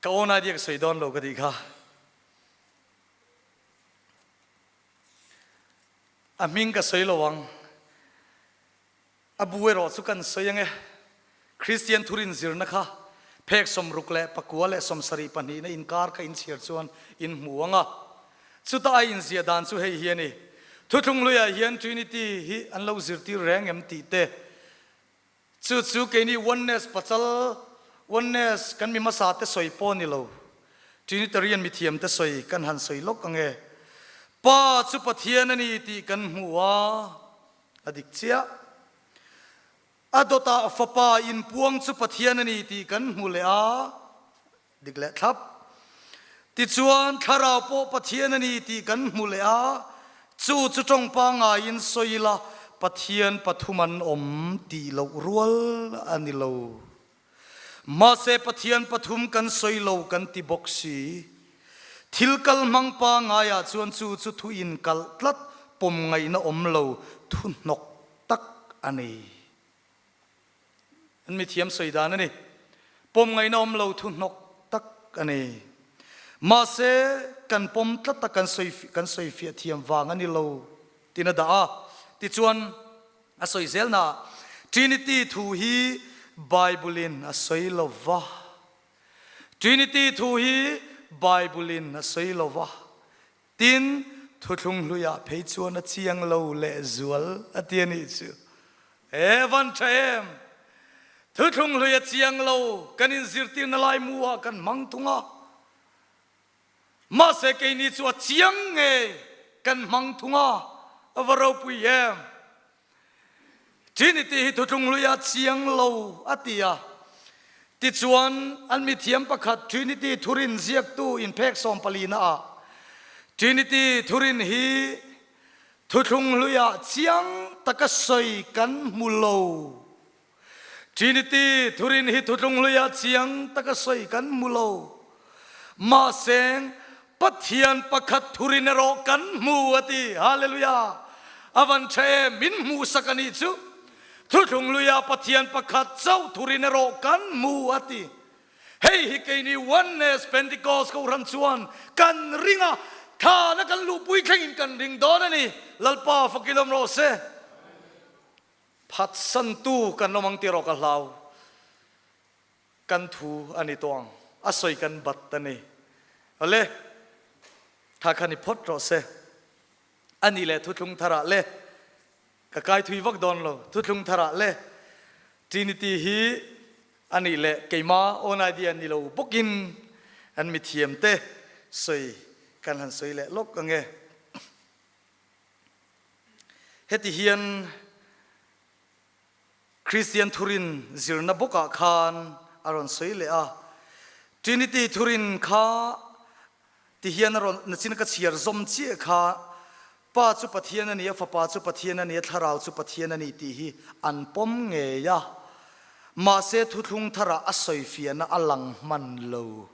ka own idea ka sawi dawn lo ka tih kha. A hming ka sawi lo ang. A bu erawh chu kan sawi ange. Kristian thurin zirna kha phek 64 leh 72 na inkar kha inchhiar chuan in hmu ang a. Chuta a inziah dan chu hei hi a ni, Thuthlung hluiah hian Trinity hi an lo zirtir reng em tih te, chu chu keini Oneness pachal, Oneness kan mi hmasa te sawi pawh ni lo, Trinitarian mithiam te sawi kan han sawi lawk ange. Pa chu Pathian a ni tih kan hmu a. A dik chiah. A dawtah Fapa inpuang chu Pathian a ni tih kan hmu leh a, dik leh thlap. Tichuan, Thlarau pawh Pathian a ni tih kan hmu leh a, chu chu tawng pangaiin sawi ila Pathian pathum an awm tih loh rual a ni lo. Mahse Pathian pathum kan sawi lo kan ti bawk si. Thil kal hmang pangaiah chuan chu chu thu inkalh tlat pawm ngaihna awm lo thu hnawk tak a ni. An mithiam sawi dan a ni. Pawm ngaihna awm lo thu hnawk tak a ni. Mahse kan pawm tlat a kan sawi kan sawi fiah thiam vang a ni lo tiin a dah a. Tichuan. A sawi zelna Trinity thu hi Bible-in a sawi lo va. Trinity thu hi Bible-in a sawi lo va. Tin, Thuthlung Hluiah phei chuan a chiang lo lehzual a ti a nih chu. He van tha em! Thuthlung Hlui a chiang lo, kan inzirtirna laimu ah kan hmang thung a. Mahse keini chu a chiang nge kan hmang thung a, a va ropui em? Trinity hi thutlung hlui a chiang lo a ti a. Tichuan an mithiam pakhat Trinity thurin ziaktu inphek sawmpalina ah Trinity thurin hi thuthlung hluiah chiang taka sawi kan hmu lo. Trinity thurin hi thutlung hluiah chiang taka sawi kan hmu lo. Mahse, Pathian pakhat thurin erawh kan hmu a ti. Hallelujah! A van tha em? Min hmuhsak a nih chu. Thuthlung hluiah Pathian pakhat chauh thurin erawh kan hmu a ti. Hei hi keini Oneness Pentecost Kohhran chuan kan ring a, thlana kan luhpui thlengin kan ring dawn a ni. Lalpa fakilawm rawh se. Phatsantu kan awm ang tih erawh ka hlau. Kan thu a ni tawh ang. A sawi kan bat a ni. Awle, tha kha ni phawt rawh se. A nih leh thuthlung tharah le, ka kai thui vak dawn lo, thuthlung tharah le, Trinity hi a nih leh keima own idea ni lo bawkin an mithiamte sawi kan han sawi leh lawk ang e. Heti hian Kristian thurin zirna bawkah khan a rawn sawi leh a, Trinity thurin kha ti hian a rawn nachin ka chhiar zawm chiah kha, Pa chu Pathian a ni a, Fapa chu Pathian a ni a, Thlarau chu Pathian a ni tih hi an pawm ngei a, mahse thuthlung tharah a sawifiahna a lang hman lo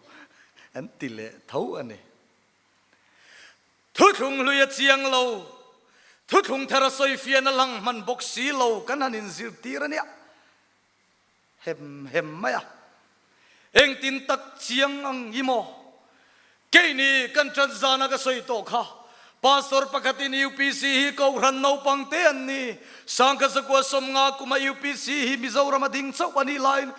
an ti leh tho a ni. Thuthlung hlui a chiang lo, thuthlung thar a sawifian a lang hman bawk si lo kan han inzirtir a nia. Hem hem mai a. Engtin tak chiang ang i maw? Keini kan ṭan zana ka sawi tawh kha. Pastor pakhatin UPC hi Kohhran naupang te an ni. Sangkhat zakua 50 kuma UPC hi Mizoram a ding chauh a nih laiin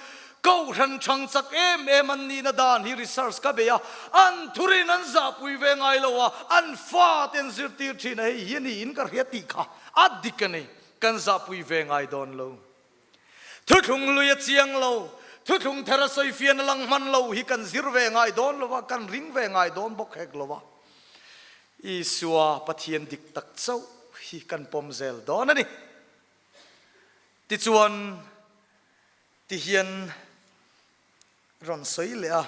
Kohhran chhang chak em em an nihna dan hi research ka bei a, an thurin an zahpui ve ngai lo a, an fate an zirtir thin a, hei hi a niin ka hria tih kha a dik a ni, kan zahpui ve ngai dawn lo. Thuthlung lui a chiang lo, thuthlung thar a sawifian a lang hman lo hi kan zir ve ngai dawn lo va, kan ring ve ngai dawn bawk hek lo va. Isua Pathian dik tak chauh hi kan pawm zel dawn a ni. Tichuan, tihian rawn sawi leh a.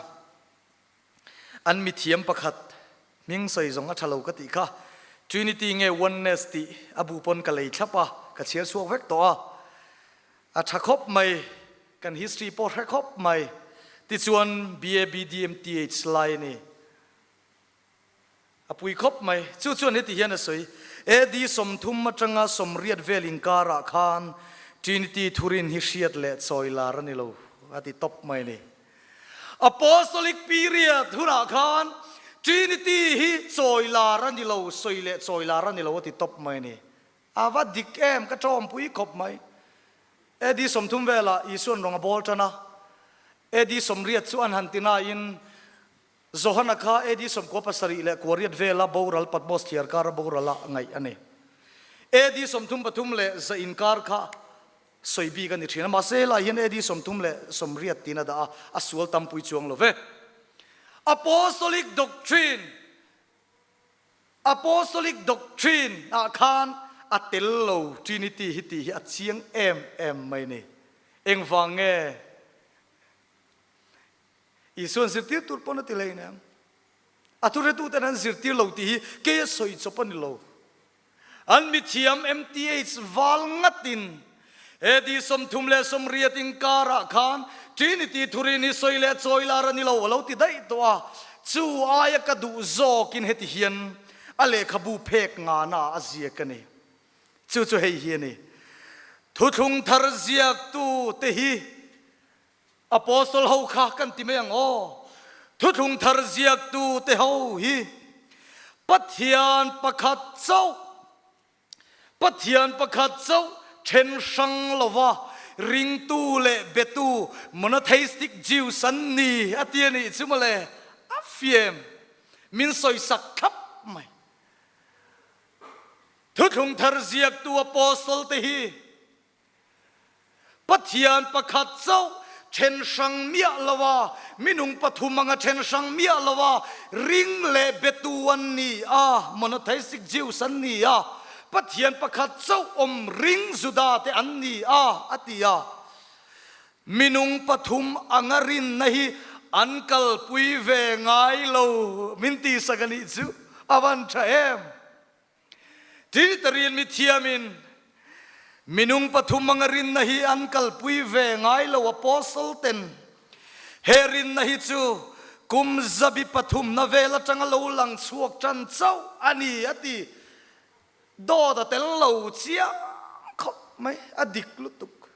An mithiam pakhat hming sawi zawng a tha lo ka tih kha. Trinity nge Oneness tih a bu pawn ka lei thlap a, ka chhiar chhuak vek tawh a. A tha khawp mai, kan history pawh hre khawp mai. Tichuan BABDMTH lai a ni. A pui khawp mai. Chu chuan heti hian a sawi, AD 30 atanga 80 vel inkarah khan Trinity thurin hi hriat leh chawi lar a ni lo, a ti tawp mai a ni. Apostolic period hunah khan Trinity hi chawi lar a ni lo, sawi leh chawi lar a ni lo a ti tawp mai a ni. A va dik em, ka tawmpui khawp mai. AD 30 velah Isuan rawng a bawl tan a, AD 80 chu an han ti nain Johana kha AD 97 vela boral Patmos thliar kara boral a ngaih a ni. AD 33 leh za inkar kha sawi bik a ni thin a, mahse helai hian AD 30 tiin a dah a, a sual tampui chuang lo ve. Apostolic Doctrine Apostolic Doctrine ah khan a tel lo Trinity hi tih hi a chiang em em mai ni. Engvang nge? Isuan zirtir tur pawn a ti hlei nen. A thuhretuten an zirtir lo tih hi kei a sawi chawp a ni lo. An mithiam MTH val ngatin AD 38 inkarah khan Trinity thurin hi sawi leh chawi lar a ni lo a lo ti daih tawh a. Chu aia ka duh zawkin heti hian a lehkhabu phek ngana a ziak a ni. Chu chu hei hi a ni. Thuthlung thar ziaktu te hi Apostle ho kha kan ti mai ang aw. Thuthlung thar ziaktu te ho hi Pathian pakhat chauh, Pathian pakhat chauh then hrang lova ringtu leh betu monotheistic Jews an ni a ti a nih chu mawle. A fiam min sawisak thlap mai. Thuthlung thar ziaktu Apostle te hi Pathian pakhat chauh then hrang miah lo a, minung pathum anga then hrang miah lo a, ring leh betu an ni a, monotheistic Jews an ni a, Pathian pakhat chauh awm ring Juda te an ni a, a ti a. Minung pathum anga rinna hi an kalpui ve ngai lo min tihsak a nih chu a van tha em. Trinitarian mithiamin minung pathum anga rinna hi an kalpui ve ngai lo Apostle ten he rinna hi chu kum zabi pathumna vel atanga lo lang chhuak tan chauh a ni a ti. Dawt a tel lo chiang khawp mai, a dik lutuk.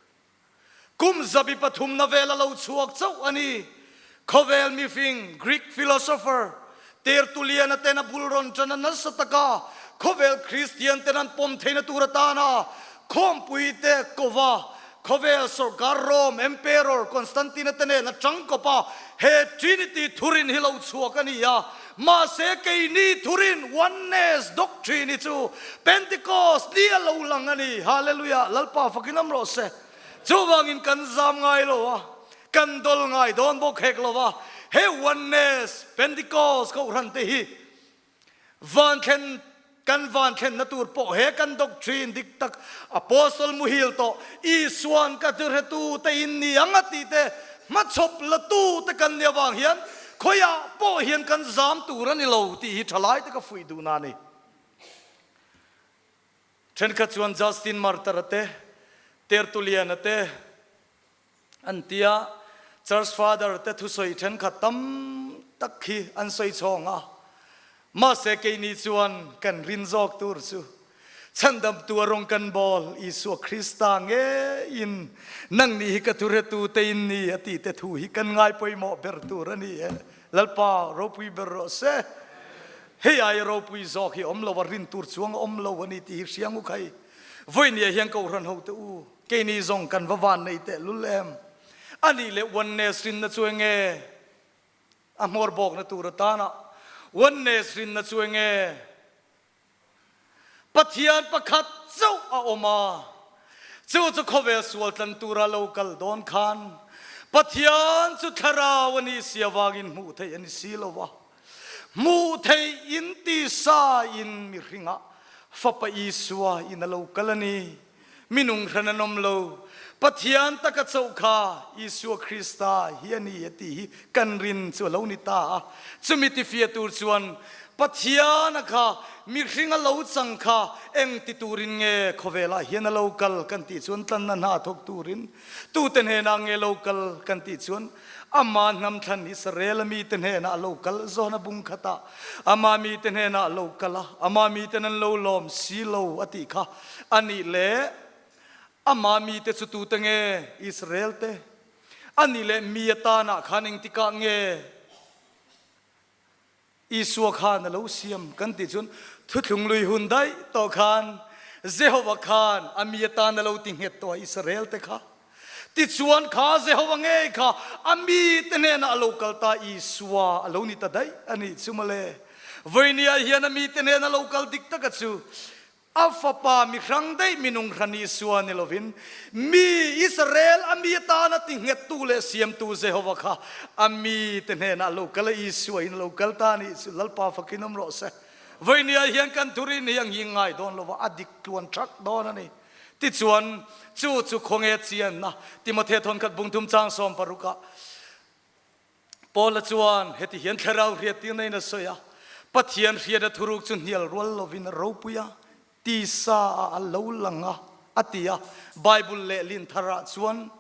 Kum zabi pathumna vel a lo chhuak chauh a ni. Khawvel mifing, Greek philosopher, Tertullian-a ten a bul rawn ṭan a nasa taka khawvel Kristian ten an pawm theihna tur atana khawmpui te kova khawvel sawrkar Rome Emperor Constantine-a te nen a ṭang kawp a, he Trinity thurin hi lo chhuak a ni a. Mahse keini thurin, Oneness doctrine, hi chu Pentecost ni a lo lang a ni. Hallelujah! Lalpa fakin awm rawh se. Chuvangin kan zam ngai lo a, kan dawl ngai dawn bawk hek lo a, he Oneness, Pentecost kohhran te hi van thlen kan van thlenna tur pawh he kan doctrine dik tak Apostle muhil tawh Isuan ka tirhetu te in ni ang a tih te hmachhawp la tu te kan nih avang hian khawiah pawh hian kan zam tur a ni lo tih hi thalai te ka fuih duhna a ni. Thenkhat chuan Justin Martyr-a te, Tertullian-a te an ti a, Church Father te thusawi thenkhat tam tak hi an sawi chhawng a. Mahse keini chuan kan rin zawk tur chu Chhandamtu a rawng kan bawl Isua Krista ngeiin nang nih hi ka thuhretu te in ni a tih te thu hi kan ngai pawimawh ber tur a ni e. Lalpa ropui ber rawh se. Hei aia ropui zawk hi awm lo a, rin tur chuang a awm lo a ni tih hi hriang u khai. Vawinia hian Kohhran hote u, keini zawng kan va van nei teh lul em? A nih leh Oneness rinna chu enge? A hmawr bawkna tur atana Oneness rinna chu enge? Pathian pakhat chauh a awm a. Chu chu khawvel sual tlan tura lo kal dawn khan Pathian chu thlarau a nih si avangin hmuh theih a ni si lo va. Hmuh theih in tisa in mihringah Fapa Isua in a lo kal a ni. Minung hran an awm lo. Pathian taka chauh kha Isua Krista hi a ni a tih hi kan rin chu a lo ni ta a. Chumi tifia tur chuan Pathiana kha mihring a lo chang kha eng ti turin nge khawvelah hian a lo kal kan tih chuan tlanna hna thawk turin tute hnenah nge lo kal kan tih chuan Ama hnam thlan Israel a mite hnenah a lo kal zawn a bung khat a, ama mite hnenah a lo kal a, ama miten an lo lawm si lo a tih kha a nih leh ama mite chu tute nge Israel te a nih leh mi atanah khan engtikah nge Isua khan a lo siam kan tih chuan thuthlung lui hun daih tawh khan Jehova khan a mi atan a lo ti nghet tawh a Israel te kha. Tichuan kha Jehova ngei kha a mi te hnenah a lo kal ta Isua a lo ni ta daih a nih chu mawle. Vawinia hian a mi te hnena lo kal dik taka chu A fapa mi hrang daih minung hran Isua ni lovin, mi Israel a mi atana ti nghettu leh siamtu Jehova kha a mite hnenah lo kal a, Isua in lo kal ta a nih chu Lalpa fakin awm rawh se. Vawinia hian kan thurin hi a nghing ngai dawn lova, a dik tluan thak dawn a ni. Tichuan, chu chu khawnge chianna Timothea thawnkhat bungthum chang 16 ah Paula chuan heti hian thlarau hriattirna in a sawi a, Pathian hriat a thuruk chu hnial rual lovin a ropui a, tisa ah a lo lang a, a ti a. Bible lehlin tharah chuan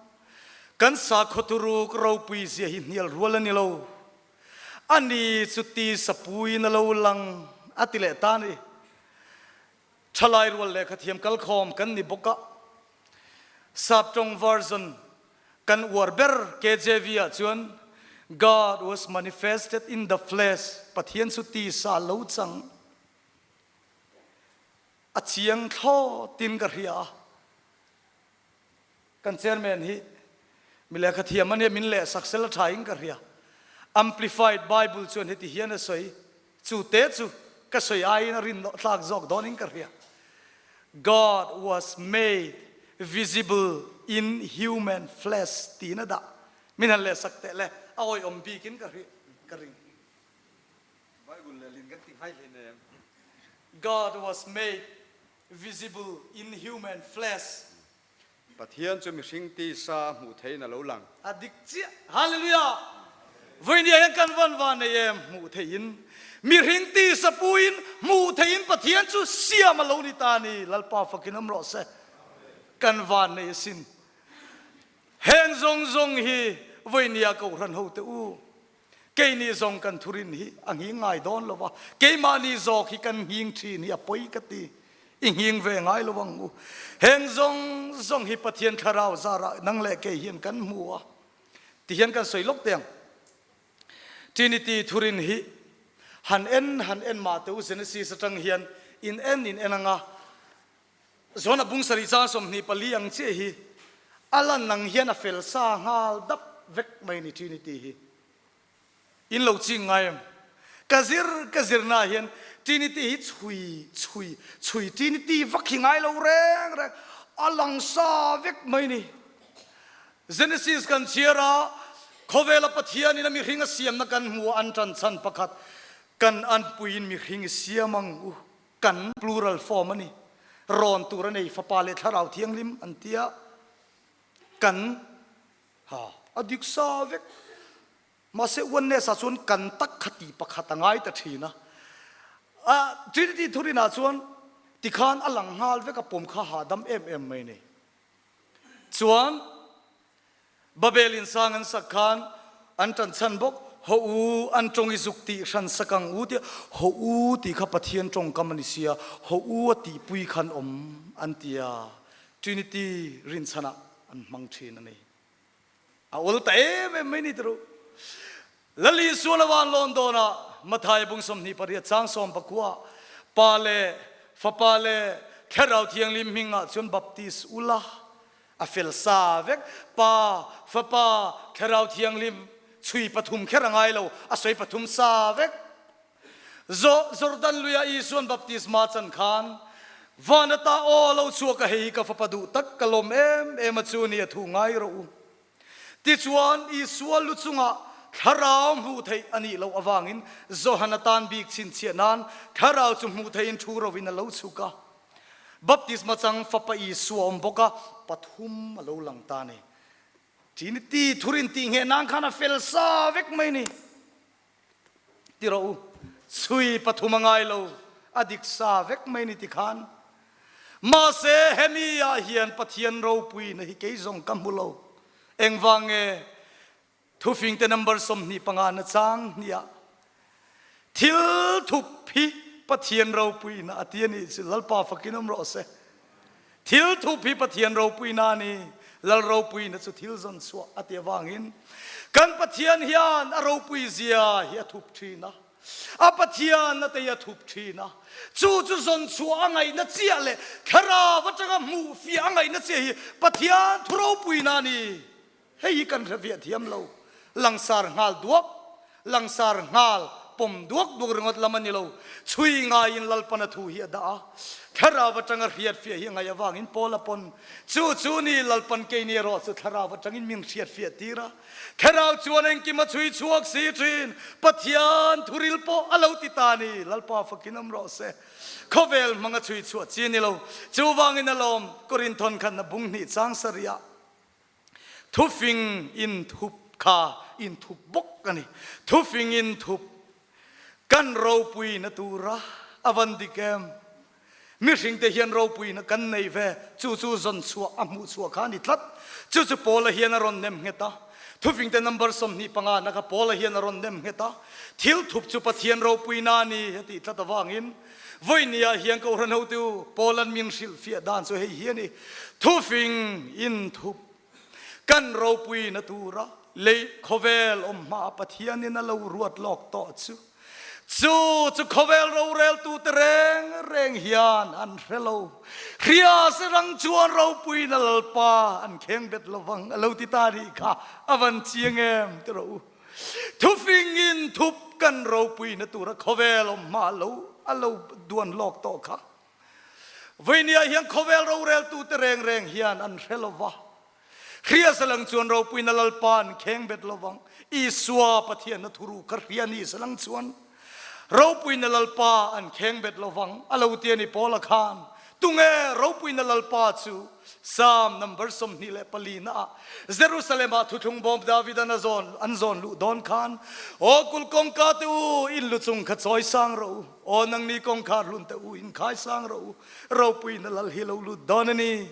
kan sakhaw thuruk ropui zia hi hnial rual a ni lo. Ani chu tisa puiin a lo lang, a ti leh ta a ni. Thalai rual lehkha thiam kalkhawm kan ni bawk a, Saptawng version kan uar ber KJV ah chuan God was manifested in the flesh, Pathian chu tisa lo chang a chiang thlawtin ka hria a. Kan chairman hi mi lehkha thiam a nia, min lehsak sel a tha in ka hria. Amplified Bible chuan heti hian a sawi, chu te chu ka sawi aiin a rin loh tlak zawk dawn in ka hria. God was made visible in human flesh tiin a dah. Min han lehsak teh le, a awihawm bik in ka hria, ka ring. Bible lehlin kan ti ngai hlein em? God was made visible in human flesh. Pathian chu mihring tisa a hmuh theihin a lo lang. A dik chiah. Hallelujah! Vawinia hian kan van van nei em? Hmuh theihin mihring tisa puiin hmuh theihin Pathian chu siam a lo ni ta a ni. Lalpa fakin awm rawh se. Kan van nei asin. Heng zawng zawng hi vawinia Kohhran hote u, Keini zawng kan thurin hi a nghing ngai dawn lo va, keimahni zawk hi kan nghing thin hi a pawi ka ti. I nghing ve ngai lo ang u. Heng zawng zawng hi Pathian thlarau zarah nang leh kei hian kan hmu a, ti hian kan sawi lawk teh ang. Trinity thurin hi han en han en mah teh u, Genesis atang hian in en in en ang a, Zawn a bung sarih chang 24 ang chiah hi a lan ang hian a fel sa nghal dap vek mai ni Trinity hi. In lo ching ngai em? Ka zir ka zirna ah hian Trinity hi chhui chhui chhui Trinity vak hi ngai lo reng reng a lang sa vek mai ni. Genesis kan chhiar a, khawvela Pathianin a mihring a siamna kan hmu a an tan chhan pakhat kan anpuiin mihring i siam ang u. Kan plural form a ni. Rawn tur a nei, Fapa leh Thlarau Thianghlim an ti a, kan ha a dik sa vek. Mahse oneness ah chuan kan tak kha tih pakhat a ngai ta thin a. A Trinity thurinah chuan tikhan a lang nghal vek a, pawm kha hahdam em em mai ni. Chuan Babel in sang an sak khan an ṭan chhan bawk, Haw u, an ṭawng i zuk tih hran sak ang u tia, Haw u tih kha Pathian ṭawngkam a ni sia, Haw u a tihpui khan awm an ti a, Trinity rinchhanah an hmang ṭhin a ni. A awl ta em em mai ni ti ru. Lal Isuan a van lawn dawnah Matthai bung 28 chang 19 Pa leh Fapa leh Thlarau Thianghlim hmingah chuan baptis ula, A fel sa vek. Pa, Fapa, Thlarau Thianghlim chhui pathum kher a ngai lo, a sawi pathum sa vek. Jordan luia Isuan baptisma chan khan. Van ata aw lo chhuak a hei hi ka fapa duh tak ka lawm em em a chu ni a thu ngai rawh u. Tichuan Isua lu chungah thlarau hmuh theih a nih loh avangin Johan atan bik chhinchhiah nan thlarau chu hmuh theihin thu rovin a lo chhuk a. Baptisma chang fapa Isua awm bawk a, pathum a lo lang ta a ni. Trinity thurin tih ngheh nan khan a fel sa vek mai ni. Ti rawh u, chhui pathum a ngai lo, a dik sa vek mai ni ti khan. Mahse, hemi ah hian Pathian ropuina hi kei zawng ka hmu lo. Engvang nge Thufingte number 25 na chang hniah thil thup hi Pathian ropuina a ti a nih chu Lalpa fakin awm rawh se. Thil thup hi Pathian ropuina a ni, Lal ropuina chu thil zawn chhuah a ti avangin kan Pathian hian a ropui zia hi a thup thin a, a Pathian a te hi a thup thin a, chu chu zawn chhuah a ngaihna chiah leh thlarau atanga hmuh fiah a ngaihna chiah hi Pathian thu ropuina a ni. Hei hi kan hre viah thiam lo. Langsar nghal duak, langsar nghal pawm duak duak ringawt lam a ni lo. Chhui ngaiin Lalpana thu hi a dah a. Thlarau atanga hriatfiah hi a ngaih avangin Paula pawn chu chu ni Lalpan keini erawh chu thlarau atangin min hriatfiah tir a. Thlarau chuan engkim a chhui chhuak si thin. Pathian thuril pawh a lo ti ta ni. Lalpa fakin awm rawh se. Khawvel hmanga chhui chhuah chi a ni lo. Chuvangin alawm Korinthon khan a bung hnih chang sarih ah Thufing inthup kha inthup bawk a ni. Thufing inthup kan ropuina tura a van dik em? Mihringte hian ropuina kan nei ve, chu chu zawn chhuah a hmuh chhuah kha a ni tlat. Chu chu Paula hian a rawn nem nghet a. Thufingte number 25 na kha Paula hian a rawn nem nghet a. Thil thup chu Pathian ropuina a ni a tih tlat avangin Vawinia hian Kohhran hotu Paula'n min hrilhfiah dan chu hei hi a ni, Thufing inthup kan ropuina tura lei khawvel awm hmaa Pathianin a lo ruat lawk tawh chu, chu chu khawvel roreltute reng reng hian an hre lo. Hria se rang chuan ropuina Lalpa an kheng bet lovang a lo ti ta nih kha a van chiang em ti rawh u. Thufing in thup kan ropuina tura khawvel awm hma lo a lo duan lawk tawh kha. Vawinia hian khawvel roreltute reng reng hian an hre lo va. Hria salang chuan ropuina Lalpa an kheng bet lo vang. Isua Pathianna thuru kha hria ni salang chuan ropuina Lalpa an kheng bet lo vang. A lo ti a ni Paula khan. Tunge ropuina Lalpa chu? Psalm number 24 na ah Jerusalem ah thuthlung bawm David an a zawn an zawn luh dawn khan Aw kul kawngka te u in lu chung kha chawi sang rawh u Aw nangni kawngkhar hlun te u in khai sang rawh u ropui na lal hi lo lut dawn a ni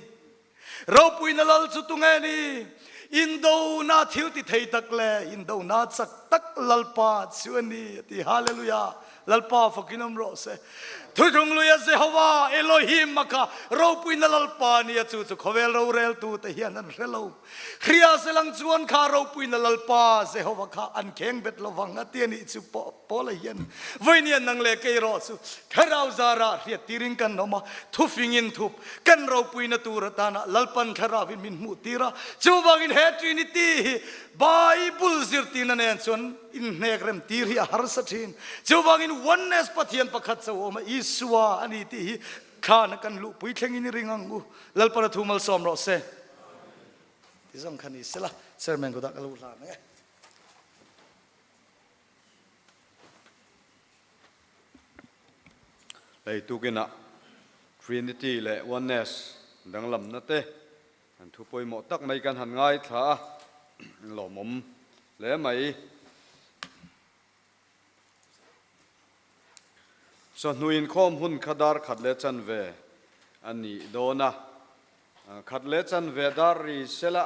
Ropui na lal chu tunge ni Indo na thil ti thei tak le indo na chak tak Lalpa chu a ni a ti Hallelujah Lalpa fakin awm rawh se. Thuthlung luia Jehovah, Elohim a kha ropuina Lalpa nia chu chu khawvel roreltu te hian an hre lo. Hria selang chuan kha ropuina Lalpa Jehovah kha an kheng bet lovang a ti a nih chu Paula hian vawinia nang leh kei rawh chu thlarau zarah hriat tirin kan awm a, thufingin thup kan ropuina tur atana Lalpan thlaravin min hmuh tir a. Chuvangin he Trinity hi Bible zirtirna nen chuan Inhnek rem tir hi a harsa thin. Chuvangin Oneness Pathian pakhat cho awm a, Isua a ni tih hi thlan a kan luhpui thlengin i ring ang u. Lalpan a thu malsawm rawh se. Ti zawng kha ni sela, Chairman kutah ka lo hlan e. Hei tukinah Trinity leh Oneness danglamna te An thu pawimawh tak mai kan han ngaithla a, lawmawm hle mai. Chawhnu inkhawm hun kha dar khat leh chanve a nih dawn a, khat leh chanve dar ri sela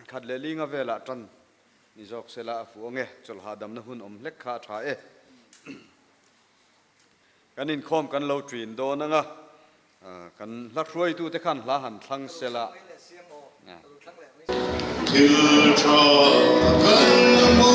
khat leh linga velah tan ni zawk sela a fuh ange, chawlh hahdamna hun awm hlek kha a tha e. Kan inkhawm kan lo ṭin dawn anga, kan hla hruaitute khan hla han thlang sela. Thil ṭha kan hmu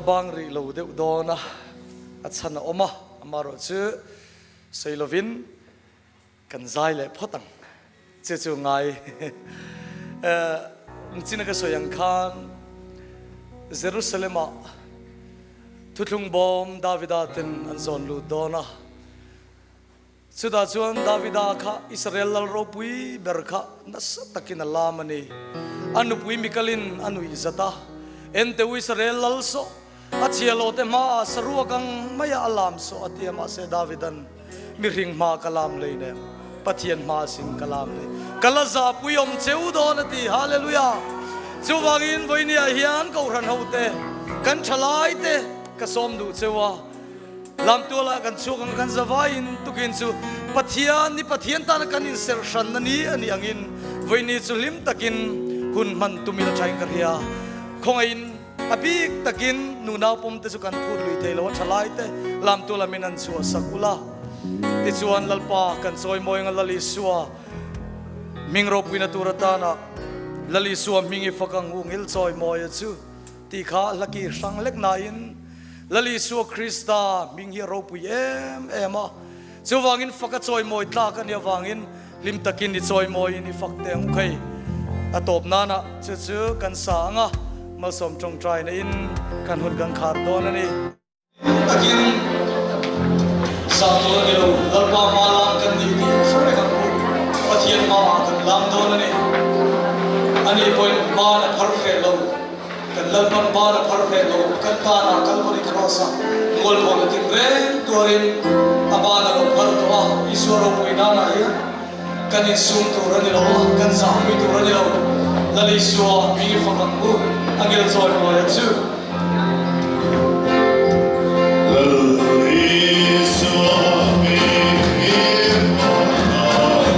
bang rih lo deuh dawn a, a chhan a awm a, amaherawhchu sawi lovin kan zai leh phawt ang che chu ngai Nichin a ka sawi ang khan Jerusalem ah thuthlung bawm Davida ten an zawn lut dawn a, Chutah chuan Davida kha Israel lal ropui ber kha nasa takin a lam a ni. A nupui Mikalin a nuih zat a, Ente u Israel lal sawh, a chhia lo te hmaah saruak ang maia a lam sawh a ti a, mahse Davidan mihring hma ka lam lei nem, Pathian hma sin ka lam lei, ka la zahpui awm cheu dawn a ti. Hallelujah! Chuvangin vawinia hian Kohhran hote, kan thalai te ka sawm duh cheu a. Lamtualah kan chhuak ang kan zavaiin tukin chu Pathian ni Pathian tana kan inserh hranna ni a nih angin vawiini chu hlim takin hun hman tum ila thain ka hria. Khawngaihin a bik takin nunau pawm te chu kan phut lui thei lo a thalai te lamtualah min han chhuah sak ula. Tichuan Lalpa kan chawimawi anga Lal Isua hming ropuina tur atana Lal Isua hming i fak ang u ngil chawimawia chu Tih kha hlaki hrang lek nain Lal Isua Krista hming hi a ropui em em a, chuvangin fak a chawimawi tlak a nih avangin hlim takin i chawimawiin i fak teh ang u khai. A tawp nana chu chu kan sa ang a, malsawm tawngtaina in kan hun kan khar dawn a ni. Takin zah tur a ni lo, Lalpa hma lam kan nih tih hre reng ang u, Pathian hmaah kan lam dawn a ni. Ani pawhin ban a phar hreh lo, kan Lalpan ban a phar hreh lo, kan tanah Kalvari Cross-a mualpawhna tinreng tuarin a ban a lo phar tawh a, Isua ropui nanah hian kan insum tur a ni lo a, kan zahpui tur a ni lo. Lal Isua mi fak ang u, a ngil chawi mawi a chu. Lal Isua mi fak ang u, a ngil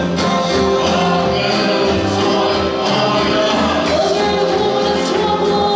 chawi mawi a.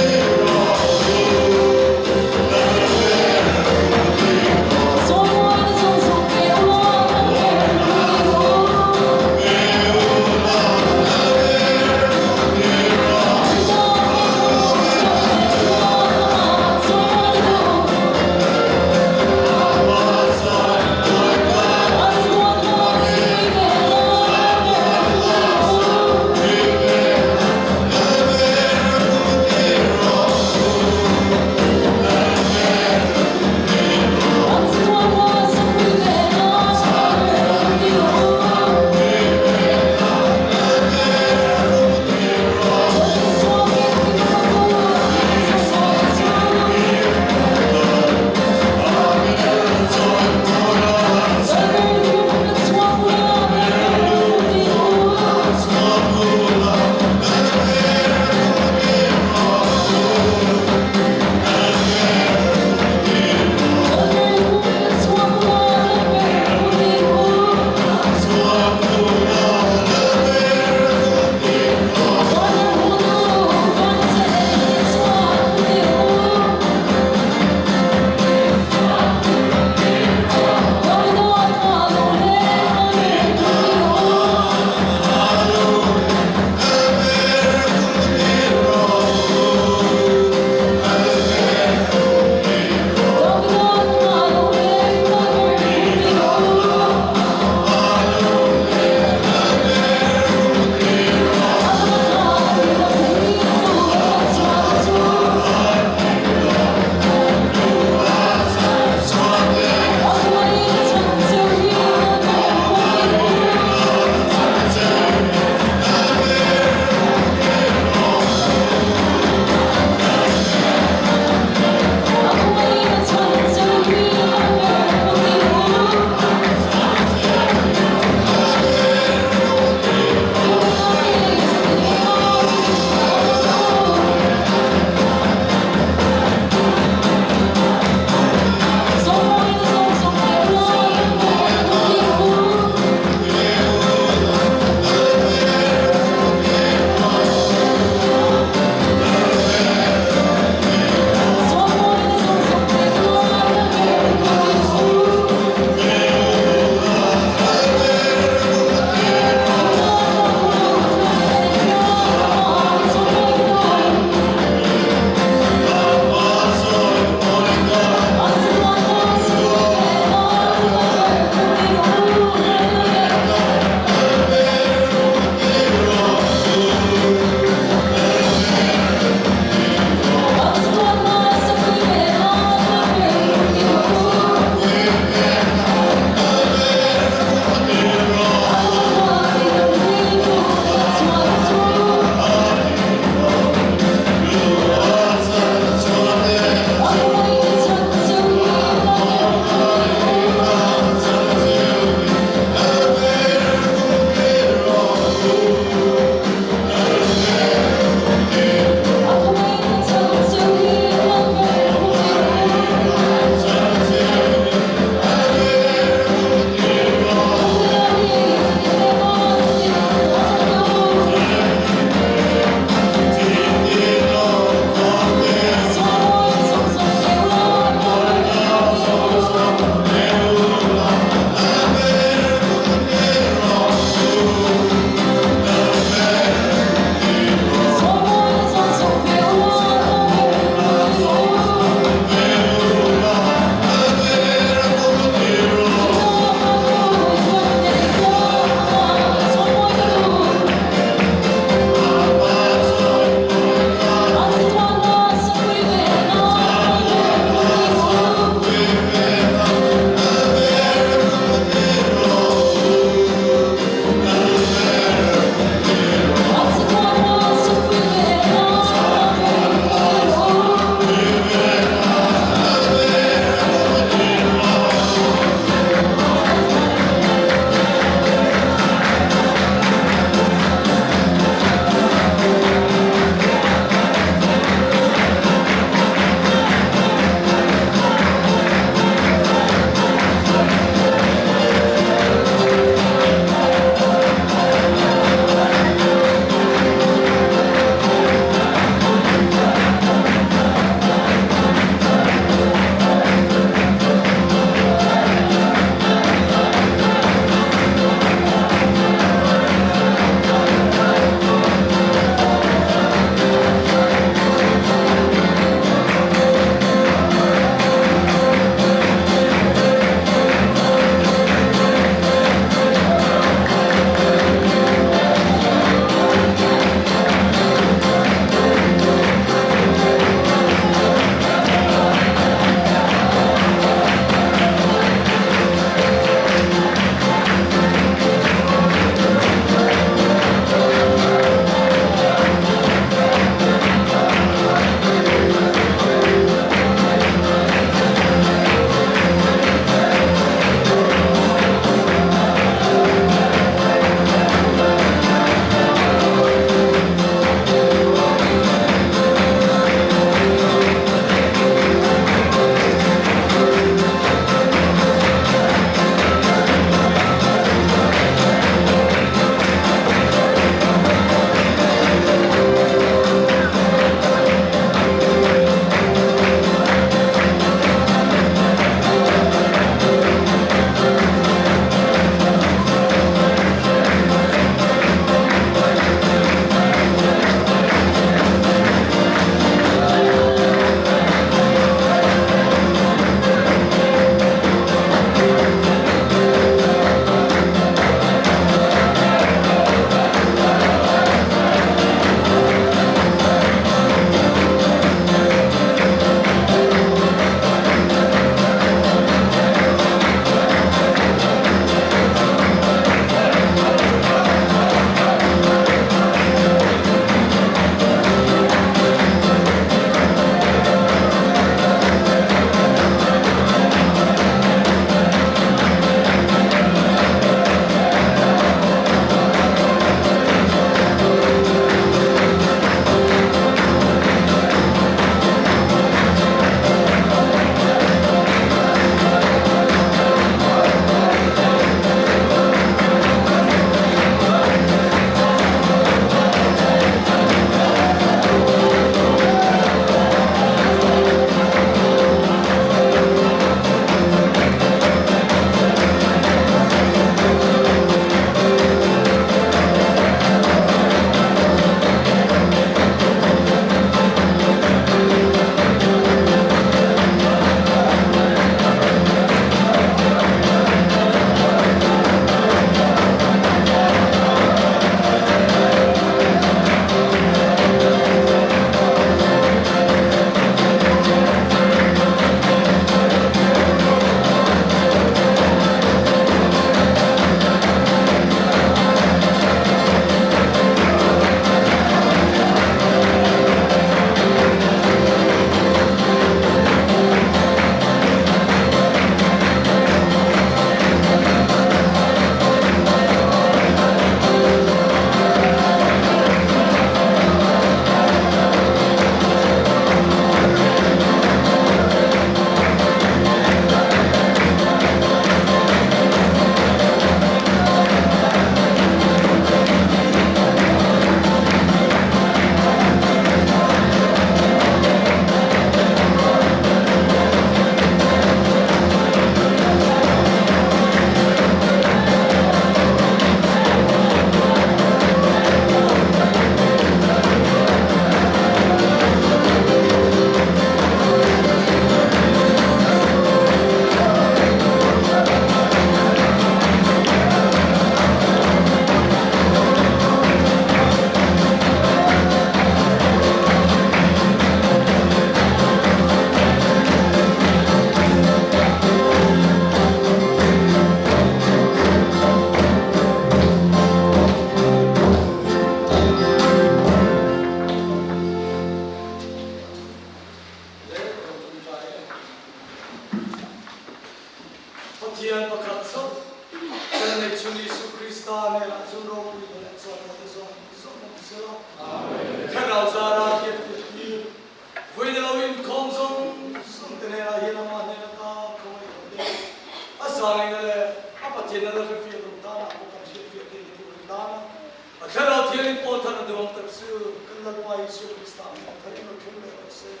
A Thlarau Thianghlim pawl thar a duang tak chu kan Lalpa Isua Krista hming tharin lo thleng leh rawh se.